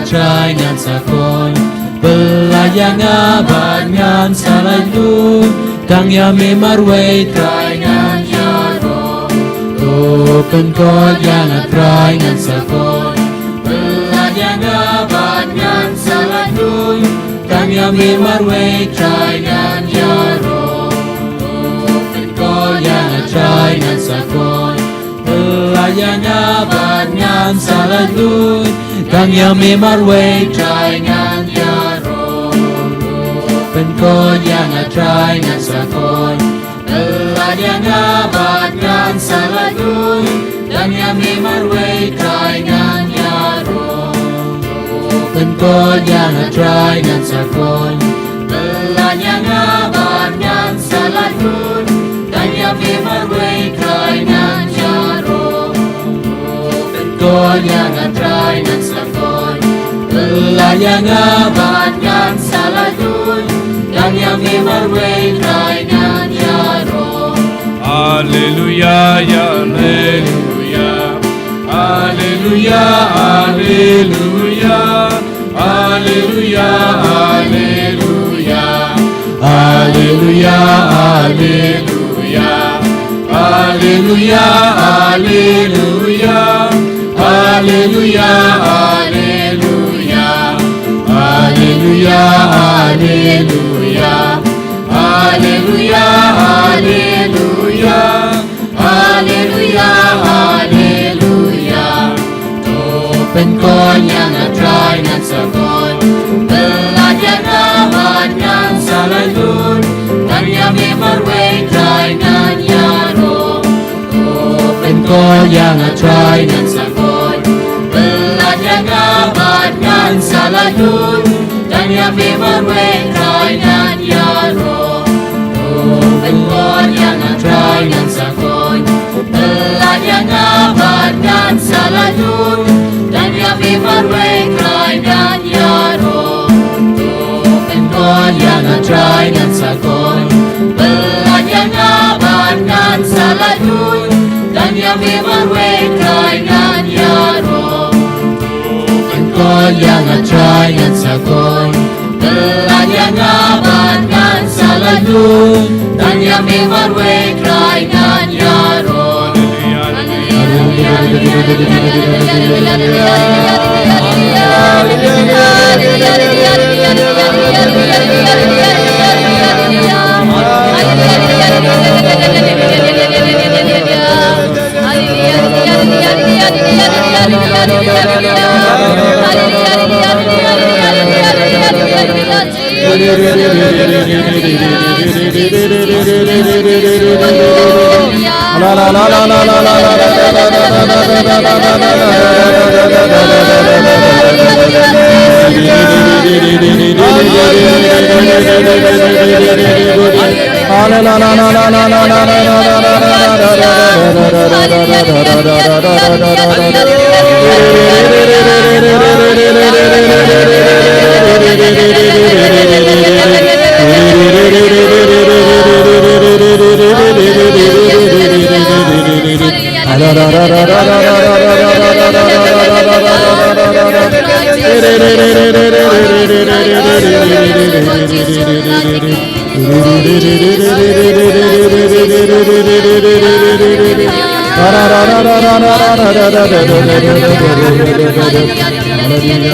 Trai ngan sa koit. Pynlait ïa nga bad ngan sa lait lut. Tang ïa me marwei Trai ngan ïaroh. To pynkoit ïa nga Trai ngan sa koit. Pynlait ïa nga bad ngan sa lait lut. Tang ïa me marwei Trai ngan ïaroh. To pynkoit ïa nga Trai ngan sa koit. Pynlait ïa nga bad ngan sa lait lut. Tang ïa me marwei Trai ngan ïaroh. To pynkoit ïa nga Trai ngan sa koit. Pynlait ïa nga bad ngan sa lait lut. Tang ïa me marwei Trai ngan ïaroh. Pynkoit ïa nga Trai ngan sa koit. Pynlait ïa nga bad ngan sa lait lut. Tang ïa me marwei Trai ngan ïaroh. Pynkoit ïa nga Trai ngan sa koit. Pynlait ïa nga bad ngan sa lait lut. Tang ïa me marwei Trai ngan ïaroh. Pynkoit ïa nga Trai ngan sa koit. Pynlait ïa nga bad ngan sa lait lut. Tang ïa me marwei Trai ngan ïaroh. Haleluya, ya haleluya. Haleluya, haleluya. Haleluya, haleluya. Haleluya, haleluya. Haleluya, haleluya. Haleluya, haleluya. Haleluya, haleluya. Haleluya, haleluya. Haleluya, haleluya. To pynkoit ïa nga Trai ngan sa koit. Pynlait ïa nga bad ngan sa lait lut. Tang ïa me marwei Trai ngan ïaroh. To pynkoit ïa nga Trai ngan sa koit. Pynlait ïa nga bad ngan sa lait lut. Tang ïa me marwei Trai ngan ïaroh. To pynkoit ïa nga Trai ngan sa koit. Pynlait ïa nga bad ngan sa lait lut. Tang ïa me marwei Trai ngan ïaroh. To pynkoit ïa nga Trai ngan sa koit. Pynlait ïa nga bad ngan sa lait lut. Tang ïa me marwei Trai ngan ïaroh. Pynkoit ïa nga Trai ngan sa koit. Pynlait ïa nga bad ngan sa lait lut. Tang ïa me marwei Trai ngan ïaroh.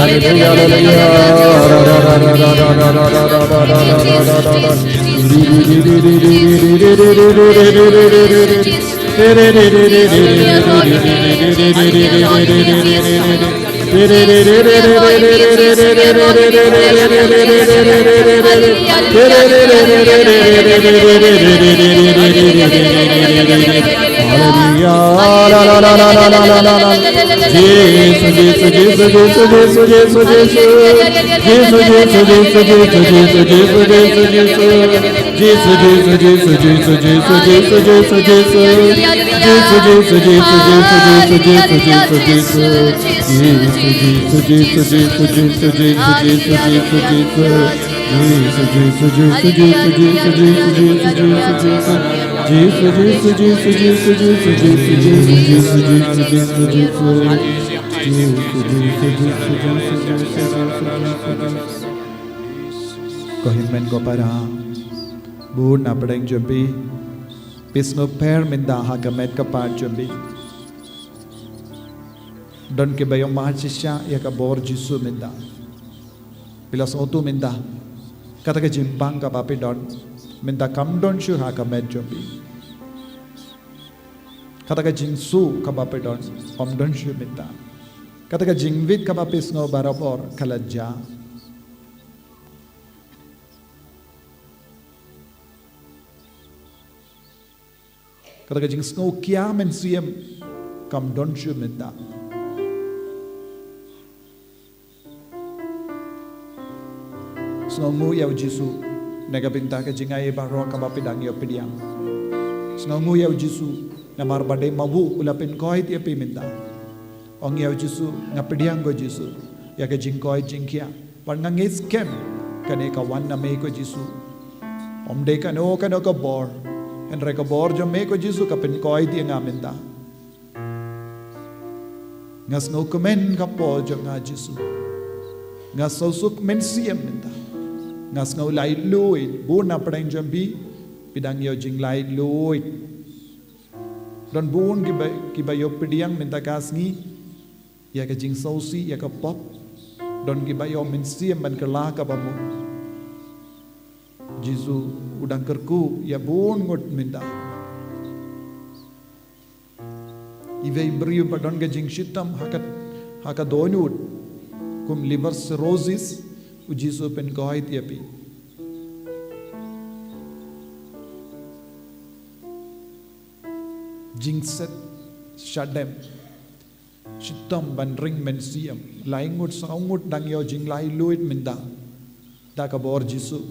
Hallelujah. La, la, la, la, la, la, la, la, la. Jisu, Jisu, Jisu, Jisu, Jisu, Jisu, Jisu. Jisu, Jisu, Jisu, Jisu, Jisu, Jisu, Jisu, Jisu. Jisu, Jisu, Jisu, Jisu, Jisu, Jisu, Jisu, Jisu. Jisu, Jisu, Jisu, Jisu, Jisu, Jisu, Jisu. Jisu, Jisu, Jisu, Jisu, Jisu, Jisu, Jisu, Jisu, Jisu. Jisu, Jisu, Jisu, Jisu, Jisu, Jisu, Jisu, Jisu. Jisu, Jisu, Jisu, Jisu, Jisu, Jisu, Jisu, Jisu, Jisu, Jisu. Jisu, Jisu, Jisu, Jisu, Jisu, Jisu, Jisu. Ko hynmen ko para, bun na pdeng jong phi, phi sngewpher mynta ha ka met ka phad jong phi. Don kiba ïohmad shisha ïa ka bor Jisu mynta. Phi la sngewthuh mynta, kata ka jingbang kaba phi don mynta kam don shuh ha ka met jong phi. Kata ka jingsuh kaba phi don kam don shuh mynta. Kata ka jingwit kaba phi sngew barabor ka la jia. Kata ka jingsngew khia mynsiem kam don shuh mynta. Sngewnguh ïa u Jisu na ka bynta ka jingai baroh kaba phi dang ïoh pdiang. Sngewnguh ïa u Jisu namar ba dei ma u u la pynkoit ïa phi mynta. Ong ïa u Jisu, nga pdiang ko Jisu ïa ka jingkoit jingkhiah. Bad nga ngeit skhem kane ka wan na me ko Jisu. Ym dei kano kano ka bor, hynrei ka bor jong me ko Jisu ka pynkoit ïa nga mynta. Nga sngewkmen ka por jong nga Jisu. Nga sngewsuk mynsiem mynta. Nga sngew laitluid, bun na pdeng jong phi phi dang ïoh jinglaitluid. Don bun kiba, kiba ïoh pdiang mynta ka sngi ïa ka jingsngewsih ïa ka pop. Don kiba ïoh mynsiem ban kylla kaba mut. Jisu u dang kyrkhu ïa bun ngut mynta. Iwei i briew ba don ka jingshitom ha ka, ha ka dohnud kum liver cirrhosis, u Jisu u pynkoit ïa phi. Jingset shadem, shitom ban ring mynsiem, lai ngut saw ngut dang ïoh jinglaitluid mynta da ka bor Jisu.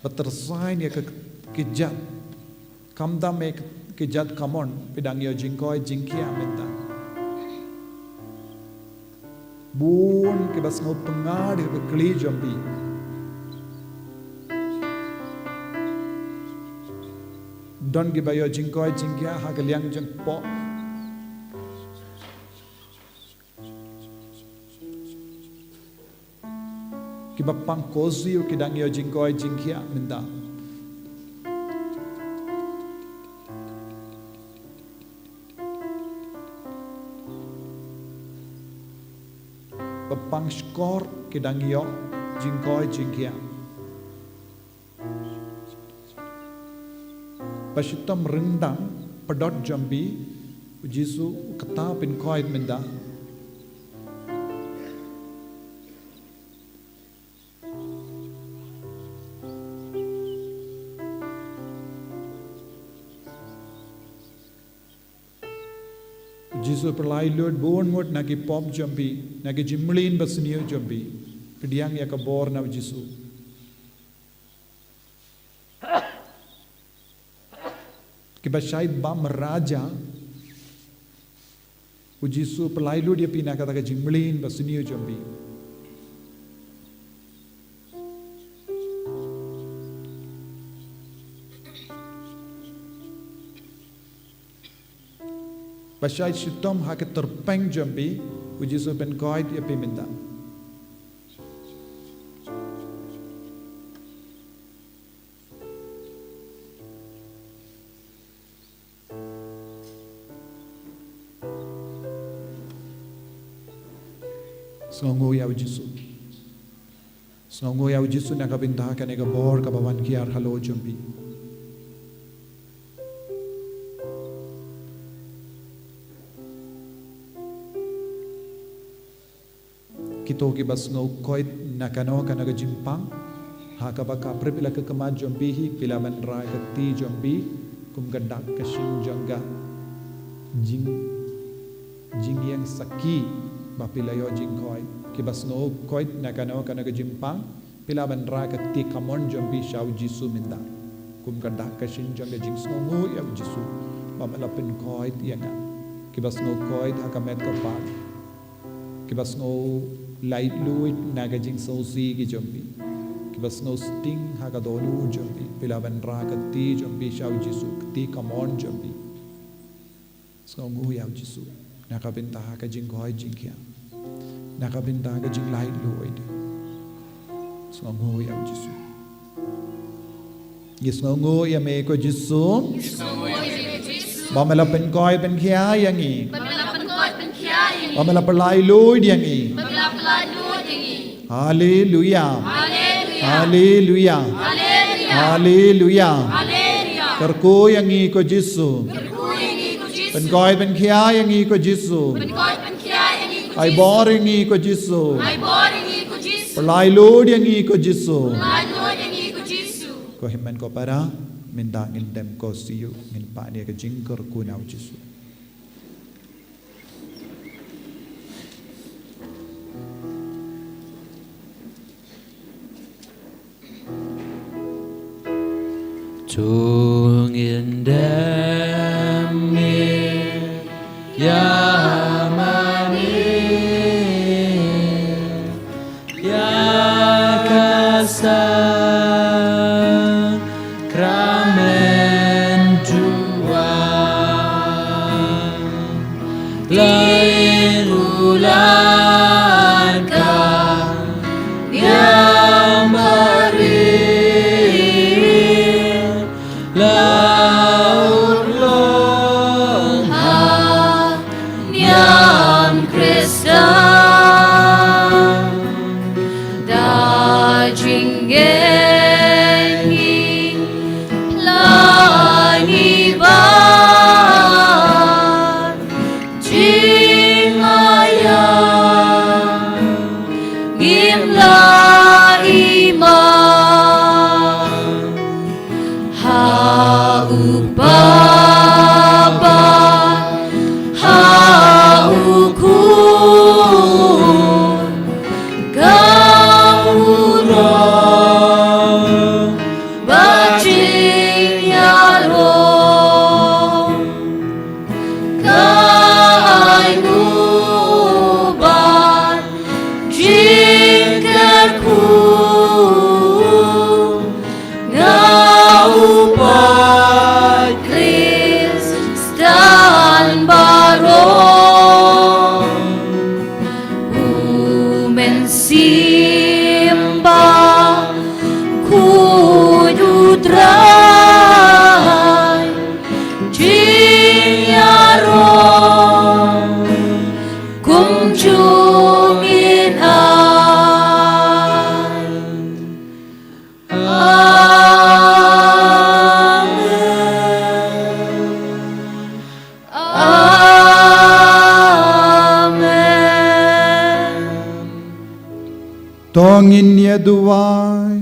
Ba tyrsain ïa ka kjat, khamtam ïa ka kjat kamon, phi dang ïoh jingkoit jingkhiah mynta. Bun kiba sngew pyngngad ïa ka kli jong phi. Don kiba ïoh jingkoit jingkhiah ha ka liang jong pop. Kiba pang kosi ki dang ïoh jingkoit jingkhiah mynta. Ba pang shkor ki dang ïoh jingkoit jingkhiah. Ba shitom ryndang pdot jong phi, u Jisu u kata pynkoit mynta. U Jisu u pynlaitluid bun ngut na ki pop jong phi, na ki jingmlien basniew jong phi. Pdiang ïa ka bor na u Jisu. Kiba shait bam raja, u Jisu u pynlaitluid ïa phi na kata ka jingmlien basniew jong phi. Ba shait shitom ha ka tyrpeng jong phi, u Jisu u pynkoit ïa phi mynta. Sngewnguh ïa u Jisu. Sngewnguh ïa u Jisu na ka bynta kane ka bor kaba wan kiar halor jong phi. Kito kiba sngew koit na kano kano ka jingpang, ha kaba ka pyrshah ïa ka khmat jong phi hi, phi lah ban rah ka kti jong phi kum ka dak ka shing jong ka jing, jingïeng sakhi ba phi la ïoh jingkoit. Kiba sngew koit na kano kano ka jingpang, phi lah ban rah ka kti kamon jong phi sha u Jisu mynta kum ka dak ka shing jong ka jingsngewnguh ïa u Jisu ba me la pynkoit ïa nga. Kiba sngew koit ha ka met ka phad, kiba sngew laitluid na ka jingsngewsih ki jong phi, kiba sngew sting ha ka dohnud jong phi, phi lah ban rah ka kti jong phi sha u Jisu, ka kti kamon jong phi. Sngewnguh ïa u Jisu na ka bynta ka jingkoit jingkhiah, na ka bynta ka jinglaitluid. Sngewnguh ïa u Jisu. Ngi sngewnguh ïa me ko Jisu. Ba me la pynkoit pynkhiah ïa ngi. Ba me la pynkoit pynkhiah ïa ngi. Ba me la pynlaitluid ïa ngi. Ba me la pynlaitluid ïa ngi. Haleluya. Haleluya. Haleluya. Haleluya. Haleluya. Haleluya. Kyrkhu ïa ngi ko Jisu. Kyrkhu ïa ngi ko Jisu. Pynkoit pynkhiah ïa ngi ko Jisu. Pynkoit pynkhiah ïa ngi ko Jisu. Ai bor ïa ngi ko Jisu. Ai bor ïa ngi ko Jisu. Pynlaitluid ïa ngi ko Jisu. Pynlaitluid ïa ngi ko Jisu. Ko hynmen ko para, mynta ngin dem ko siew, ngin pan ïa ka jingkyrkhu na u Jisu. To ngin dem ïa mane ïa ka sakramen duwai. Lei u lan ka niam bari la urlong ha niam Krista. Da jingngeit ngi la ngi ba jingmaya ngim la i ma. Ha u Baba, ha u Khun, ka u Rong ba jingïaroh. Ka ai nguh bad jingkyrkhu, nga u paid Khristan baroh. U Mynsiem Bakhuid U Trai, jingïaroh kumjuh ngin ai. Amen. Amen. To ngin ïa duwai.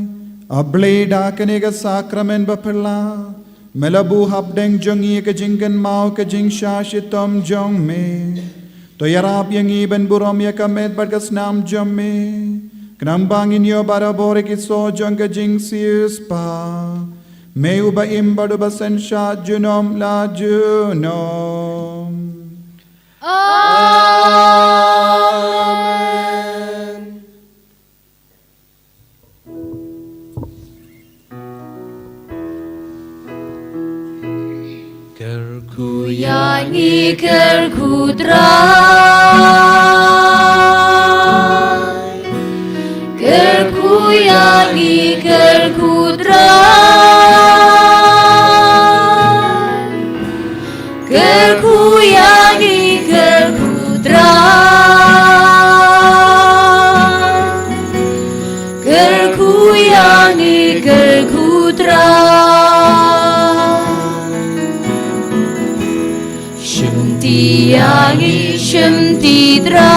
A Blei, da kane ka sakramen baphylla, me la buh hapdeng jong ngi ka jingkynmaw ka jingshah shitom jong me. To ïarap ïa ngi ban burom ïa ka met bad ka snam jong me, khnang ba ngin ïoh barabor ïa ki soh jong ka jingsiewspah. Me uba im bad uba synshar junom la junom. Amen. Kyrkhu ïa ngi, kyrkhu Trai. Kyrkhu ïa ngi, kyrkhu Trai. Kyrkhu ïa ngi, kyrkhu Trai. Kyrkhu Trai. Shimti ïa ngi, shimti Trai.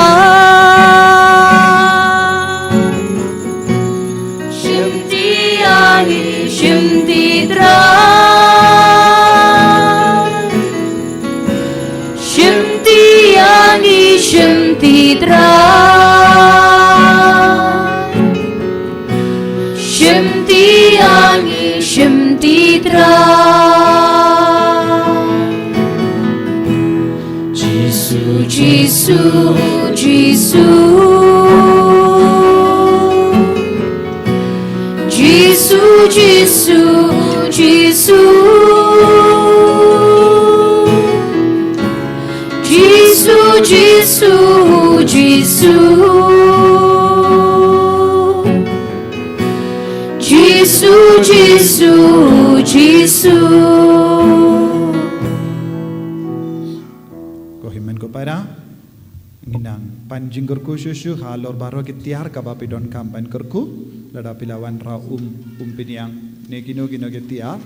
Shimti ïa ngi, shimti Trai. Shimti ïa ngi, shimti Trai. Shimti ïa ngi, shimti Trai. Jisu, Jisu, Jisu. Jisu, Jisu, Jisu. Jisu, Jisu, Jisu. Jisu, Jisu, Jisu. Ko hynmen ko para, ngi nang pan jingkyrkhu shuh shuh halor baroh ki tiar kaba phi donkam ban kyrkhu, lada phi la wanrah um, um pynïang ne kino kino ki tiar,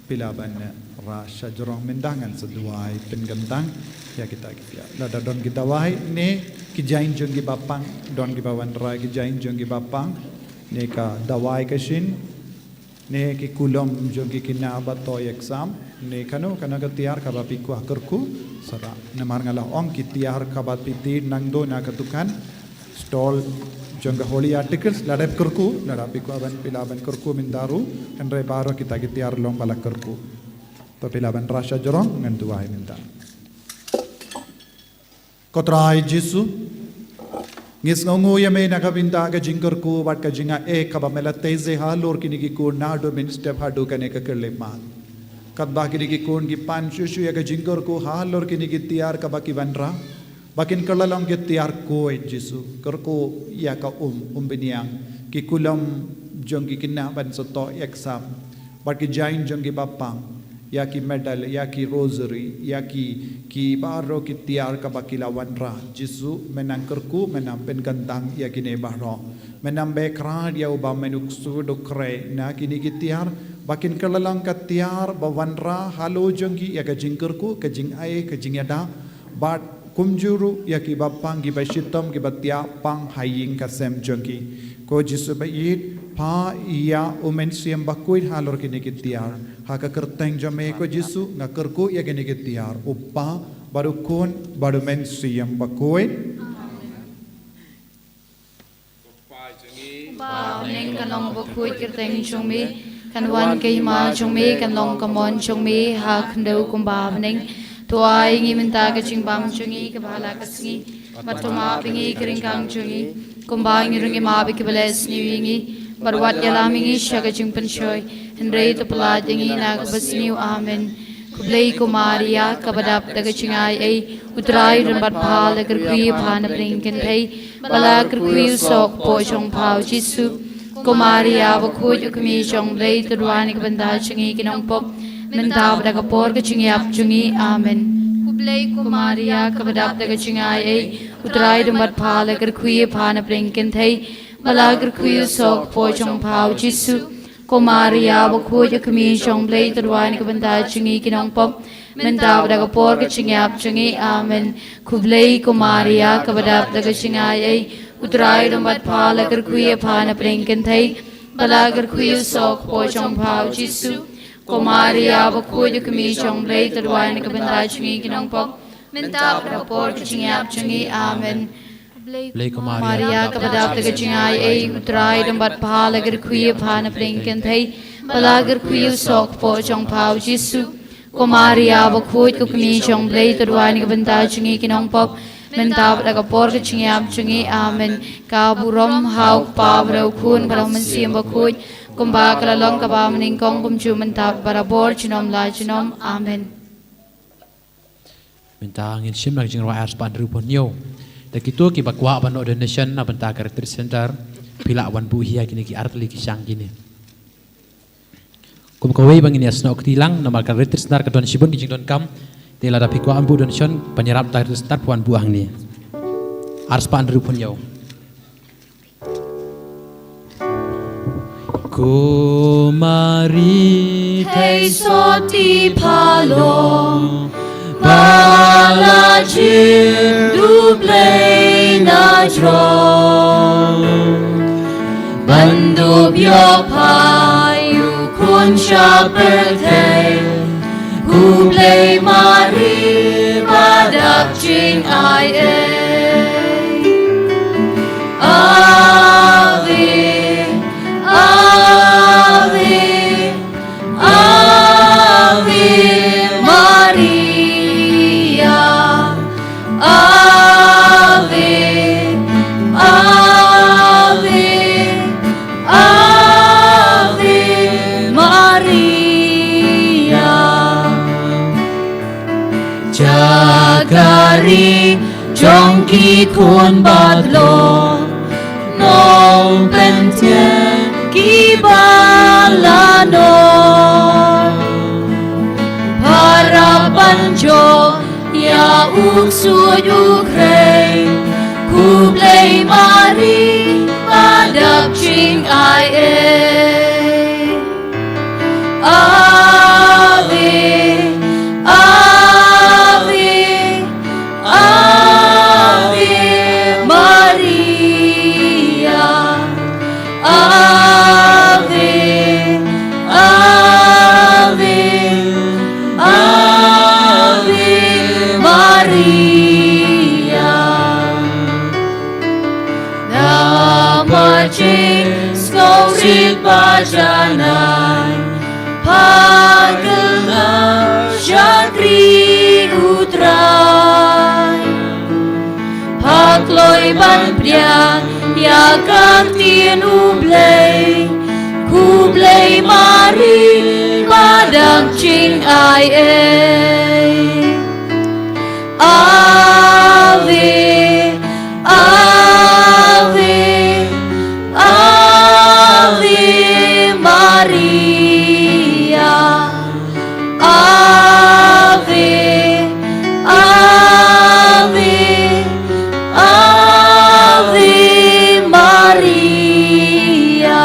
phi lah ban rah shajrong mynta, ngan sa duwai pynkyntang ïa kita ki tiar. Lada don ki dawai ne ki jaiñ jong ki bapang, don kiba wanrah ki jaiñ jong ki bapang ne ka dawai ka shin, ne ki kulom jong ki khynnah ba toh exam, ne kano kano ka tiar kaba phi kwah kyrkhu, sa rah. Namar nga la ong ki tiar kaba phi tip nangto na ka dukan stall jong ka Holy Articles, lada phi kyrkhu, lada phi kwah ban, phi lah ban kyrkhu mynta ruh, hynrei baroh kita ki tiar long ba la kyrkhu. To phi lah ban rah shajrong, ngan duwai mynta. Ko Trai Jisu, ngi sngewnguh ïa me na ka bynta ka jingkyrkhu bad ka jingai kaba me la teh halor kine ki khun naduh mynstep haduh kane ka khyllipmat. Katba kine ki khun ki pan shuh shuh ïa ka jingkyrkhu halor kine ki tiar kaba ki wanrah, ba kin kylla long ki tiar khuid, Jisu. Kyrkhu ïa ka um, um pynïang, ki kulom jong ki khynnah ban sa toh exam, bad ki jaiñ jong ki bapang, ïa ki medal, ïa ki rosary, ïa ki, ki baroh ki tiar kaba ki la wanrah. Jisu, me nang kyrkhu, me nang pynkyntang ïa kine baroh. Me nang beh khrad ïa uba me nuksu dukhreh na kine ki tiar, ba kin kylla long ka tiar ba wanrah halor jong ki ïa ka jingkyrkhu, ka jingai, ka jingïada, bad kumjuh ruh ïa ki bapang, kiba shitom, kiba thiah pang ha ïing ka sem jong ki. Ko Jisu ba ïeit, phah ïa u Mynsiem Bakhuid halor kine ki tiar. Ha ka kyrteng jong me ko Jisu nga kyrkhu ïa kine ki tiar. U Kpa, bad u Khun, bad u Mynsiem Bakhuid. Ba ha bneng, kan long bakhuid ka kyrteng jong me, kan wan ka hima jong me, kan long ka mon jong me ha khyndew kumba ha bneng. To ai ngi mynta ka jingbam jong ngi kaba ha la ka sngi, bad to map ïa ngi ka ryngkang jong ngi, kumba ngi ruh ngi map ïa kiba leh sniew ïa ngi, bad wat ïalam ïa ngi sha ka jingpynshoi, hynrei to pyllait ïa ngi na kaba sniew. Amen. Khublei ko Maria, kaba dap da ka jingaiei, u Trai u don bad pha, la kyrkhu ïa pha na pdeng kynthei, ba la kyrkhu ïa u soh kpoh jong pha u Jisu. Ko Maria bakhuid, u kmie jong U Blei, to duwai na ka bynta jong ngi ki nongpop, mynta bad ha ka por ka jingïap jong ngi. Amen. Khublei ko Maria, kaba dap da ka jingaiei, u Trai u don bad pha, la kyrkhu ïa pha na pdeng kynthei, ba la kyrkhu ïa u soh kpoh jong pha u Jisu. Ko Maria bakhuid, u kmie jong U Blei, to duwai na ka bynta jong ngi ki nongpop, mynta bad ha ka por ka jingïap jong ngi. Amen. Khublei ko Maria, kaba dap da ka jingaiei, u Trai u don bad pha, la kyrkhu ïa pha na pdeng kynthei, ba la kyrkhu ïa u soh kpoh jong pha u Jisu. Ko Maria bakhuid, u kmie jong U Blei, to duwai na ka bynta jong ngi ki nongpop, mynta bad ha ka por ka jingïap jong ngi. Amen. Khublei ko Maria, kaba dap da ka jingaiei, u Trai u don bad pha, la kyrkhu ïa pha na pdeng kynthei, ba la kyrkhu ïa u soh kpoh jong pha u Jisu. Ko Maria bakhuid, ko kmie jong U Blei, to duwai na ka bynta jong ngi ki nongpop, mynta bad ha ka por ka jingïap jong ngi. Amen. Ka burom ha u Kpa bad ha u Khun bad ha u Mynsiem Bakhuid, kumba ka la long kaba ha bneng, kumjuh mynta bad barabor, junom la junom. Amen. Mynta ngin shim na ka jingrwai arspah hynriewphew hynñiew. Te kito kiba kwah ban noh donation na bynta ka retreat center, phi lah wan buh hi ha kine ki artylli ki shang kine. Kum kawei ba ngin ïa snoh kti lang, namar ka retreat center ka don shibun ki jingdonkam, te lada phi kwah ban buh donation ban ïarap da ka retreat center, phi wan buh hangne. Arspah hynriewphew hynñiew. Ko Mari thei sot ïa pha long, ba la jied u Blei na jrong. Ban dup ïoh pha ïa u khun sha pyrthei, ko Blei Mari ba dap jingai ei. Ave, Ave, Ave Maria. Ave, Ave, Ave Maria. Jaka ri jong ki khun ba long nongpyntieng ki ba la noh. Para ban jop ïa u ksuid u khrei, ko Blei Mari ba dap jingai ei. Ave, Ave, Ave Maria. Ave, Ave, Ave Maria. Namar jingsngewrit ba janai, pha kynmaw shakri U Trai. Pha kloi ban pdiang ïa ka ktien U Blei, ko Blei Mari ba dap jingai ei. Ave, Ave, Ave Maria. Ave, Ave, Ave Maria.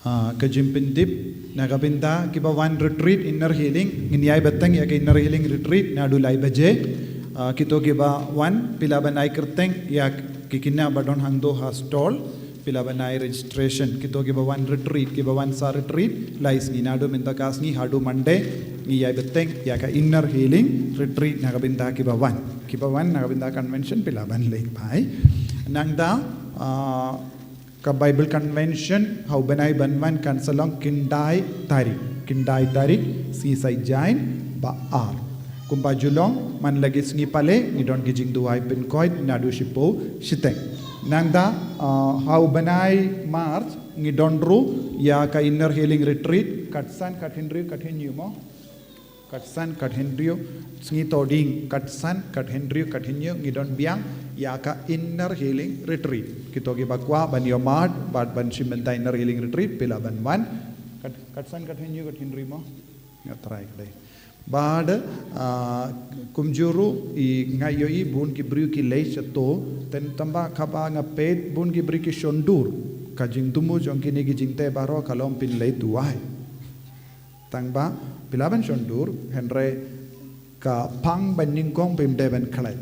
Ah, ka jingpyndep na ka bynta kiba wan retreat inner healing, ngin ïai bteng ïa ka inner healing retreat naduh lai baje. Ah, kito kiba wan, phi lah ban ai kyrteng ïa ki khynnah ba don hangto ha stall, phi lah ban ai registration. Kito kiba wan retreat, kiba wan sa retreat lai sngi, naduh mynta ka sngi haduh Monday, ngi ïai bteng ïa ka inner healing retreat na ka bynta kiba wan. Kiba wan na ka bynta convention, phi lah ban leit phai. Nangta, ah, ka Bible Convention ha u bnai ban wan kan sa long khyndai tarik, khyndai tarik sngi Saitjaiñ ba ar. Kumba ju long man la ki sngi pale, ngi don ki jingduwai pynkoit naduh shiphew shiteng. Nangta, ah, ha u bnai March ngi don ruh ïa ka inner healing retreat, katsan, kathynriew, kathynñiew mo. Katsan, kathynriew, sngi Thohdieng, katsan, kathynriew, kathynñiew, ngi don biang ïa ka inner healing retreat. Kito kiba kwah ban ïohmad bad ban shim bynta inner healing retreat, phi lah ban wan. Kat-, katsan, kathynriew, kathynriew mo. Nga trai kdai. Bad, ah, kumjuh ruh i nga ïohi bun ki briew ki leit shato, tang tangba kaba nga peit bun ki briew ki shondur. Ka jingthmu jong kine ki jingtei baroh ka long phin leit duwai. Tangba phi lah ban shondur, hynrei ka pang ba nyngkong phim dei ban khlad.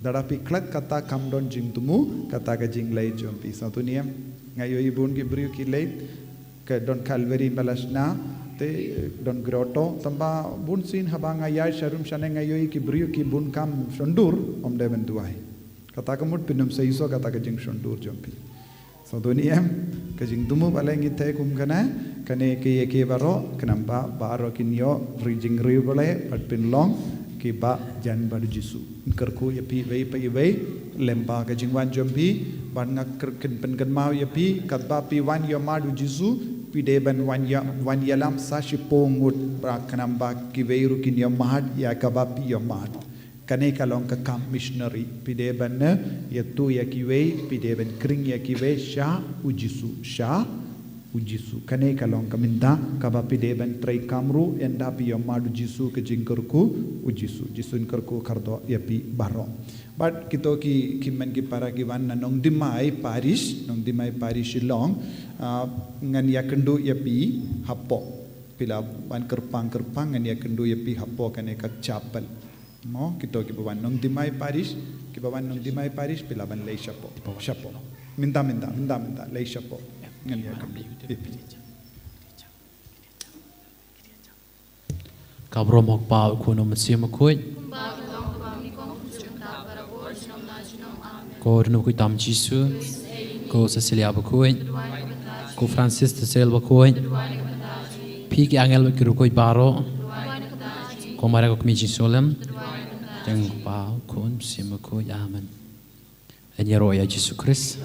Lada phi khlad kata kam don jingthmu, kata ka jingleit jong phi. Sngewthuh ne em? Nga ïohi bun ki briew ki leit, ka don Calvary Malasna, te don grotto, tangba bun sien haba nga ïaid sharum shane nga ïohi ki briew ki bun kam shondur, ym dei ban duwai. Kata ka mut phin ym sa ïohi kata ka jingshondur jong phi. Sngewthuh ne em? Ka jingthmu ba leh ngi te kum kane, kane ki ïa ki baroh, khnang ba baroh kin ïoh ri jingriewblei bad pynlong kiba jan bad u Jisu. Kyrkhu ïa phi iwei pa iwei lyngba ka jingwan jong phi, bad nga kyrkhu pynkynmaw ïa phi, katba phi wan ïohmad u Jisu, phi dei ban wan ïa, wan ïalam sa shiphew ngut, ba khnang ba kiwei ruh kin ïohmad ïa kaba phi ïohmad. Kane ka long ka kam missionary. Phi dei ban ïathuh ïa kiwei, phi dei ban khring ïa kiwei sha u Jisu, sha U Jisu. Kane ka long ka mynta kaba phi dei ban trei kam ruh, ynda phi ïohmad u Jisu, ka jingkyrkhu u Jisu. Jisu un kyrkhu kyrdoh ïa phi baroh. Bad kito ki, ki hynmen ki para ki wan na Nongdimai Parish, Nongdimai Parish Shillong, ah, ngan ïakynduh ïa phi hapoh. Phi lah ban kyrpang kyrpang, ngan ïakynduh ïa phi hapoh kane ka chapel. Mo, kito kiba wan Nongdimai Parish, kiba wan Nongdimai Parish, phi lah ban leit shapoh. Shapoh. Mynta, mynta, mynta, mynta, leit shapoh. Ngan ïakynduh ïa phi. Ka burom ha u Kpa, u Khun, u Mynsiem Bakhuid. Ko Riewkhuid Tam Jisu, ko Cecilia Bakhuid, ko Francis Tseil Bakhuid, phi ki angel bad ki riewkhuid baroh, ko Maria ko Kmie Jingsngewlem, ha u Kpa, u Khun, u Mynsiem Bakhuid. Amen. Ngin ïaroh ïa u Jisu Khrist.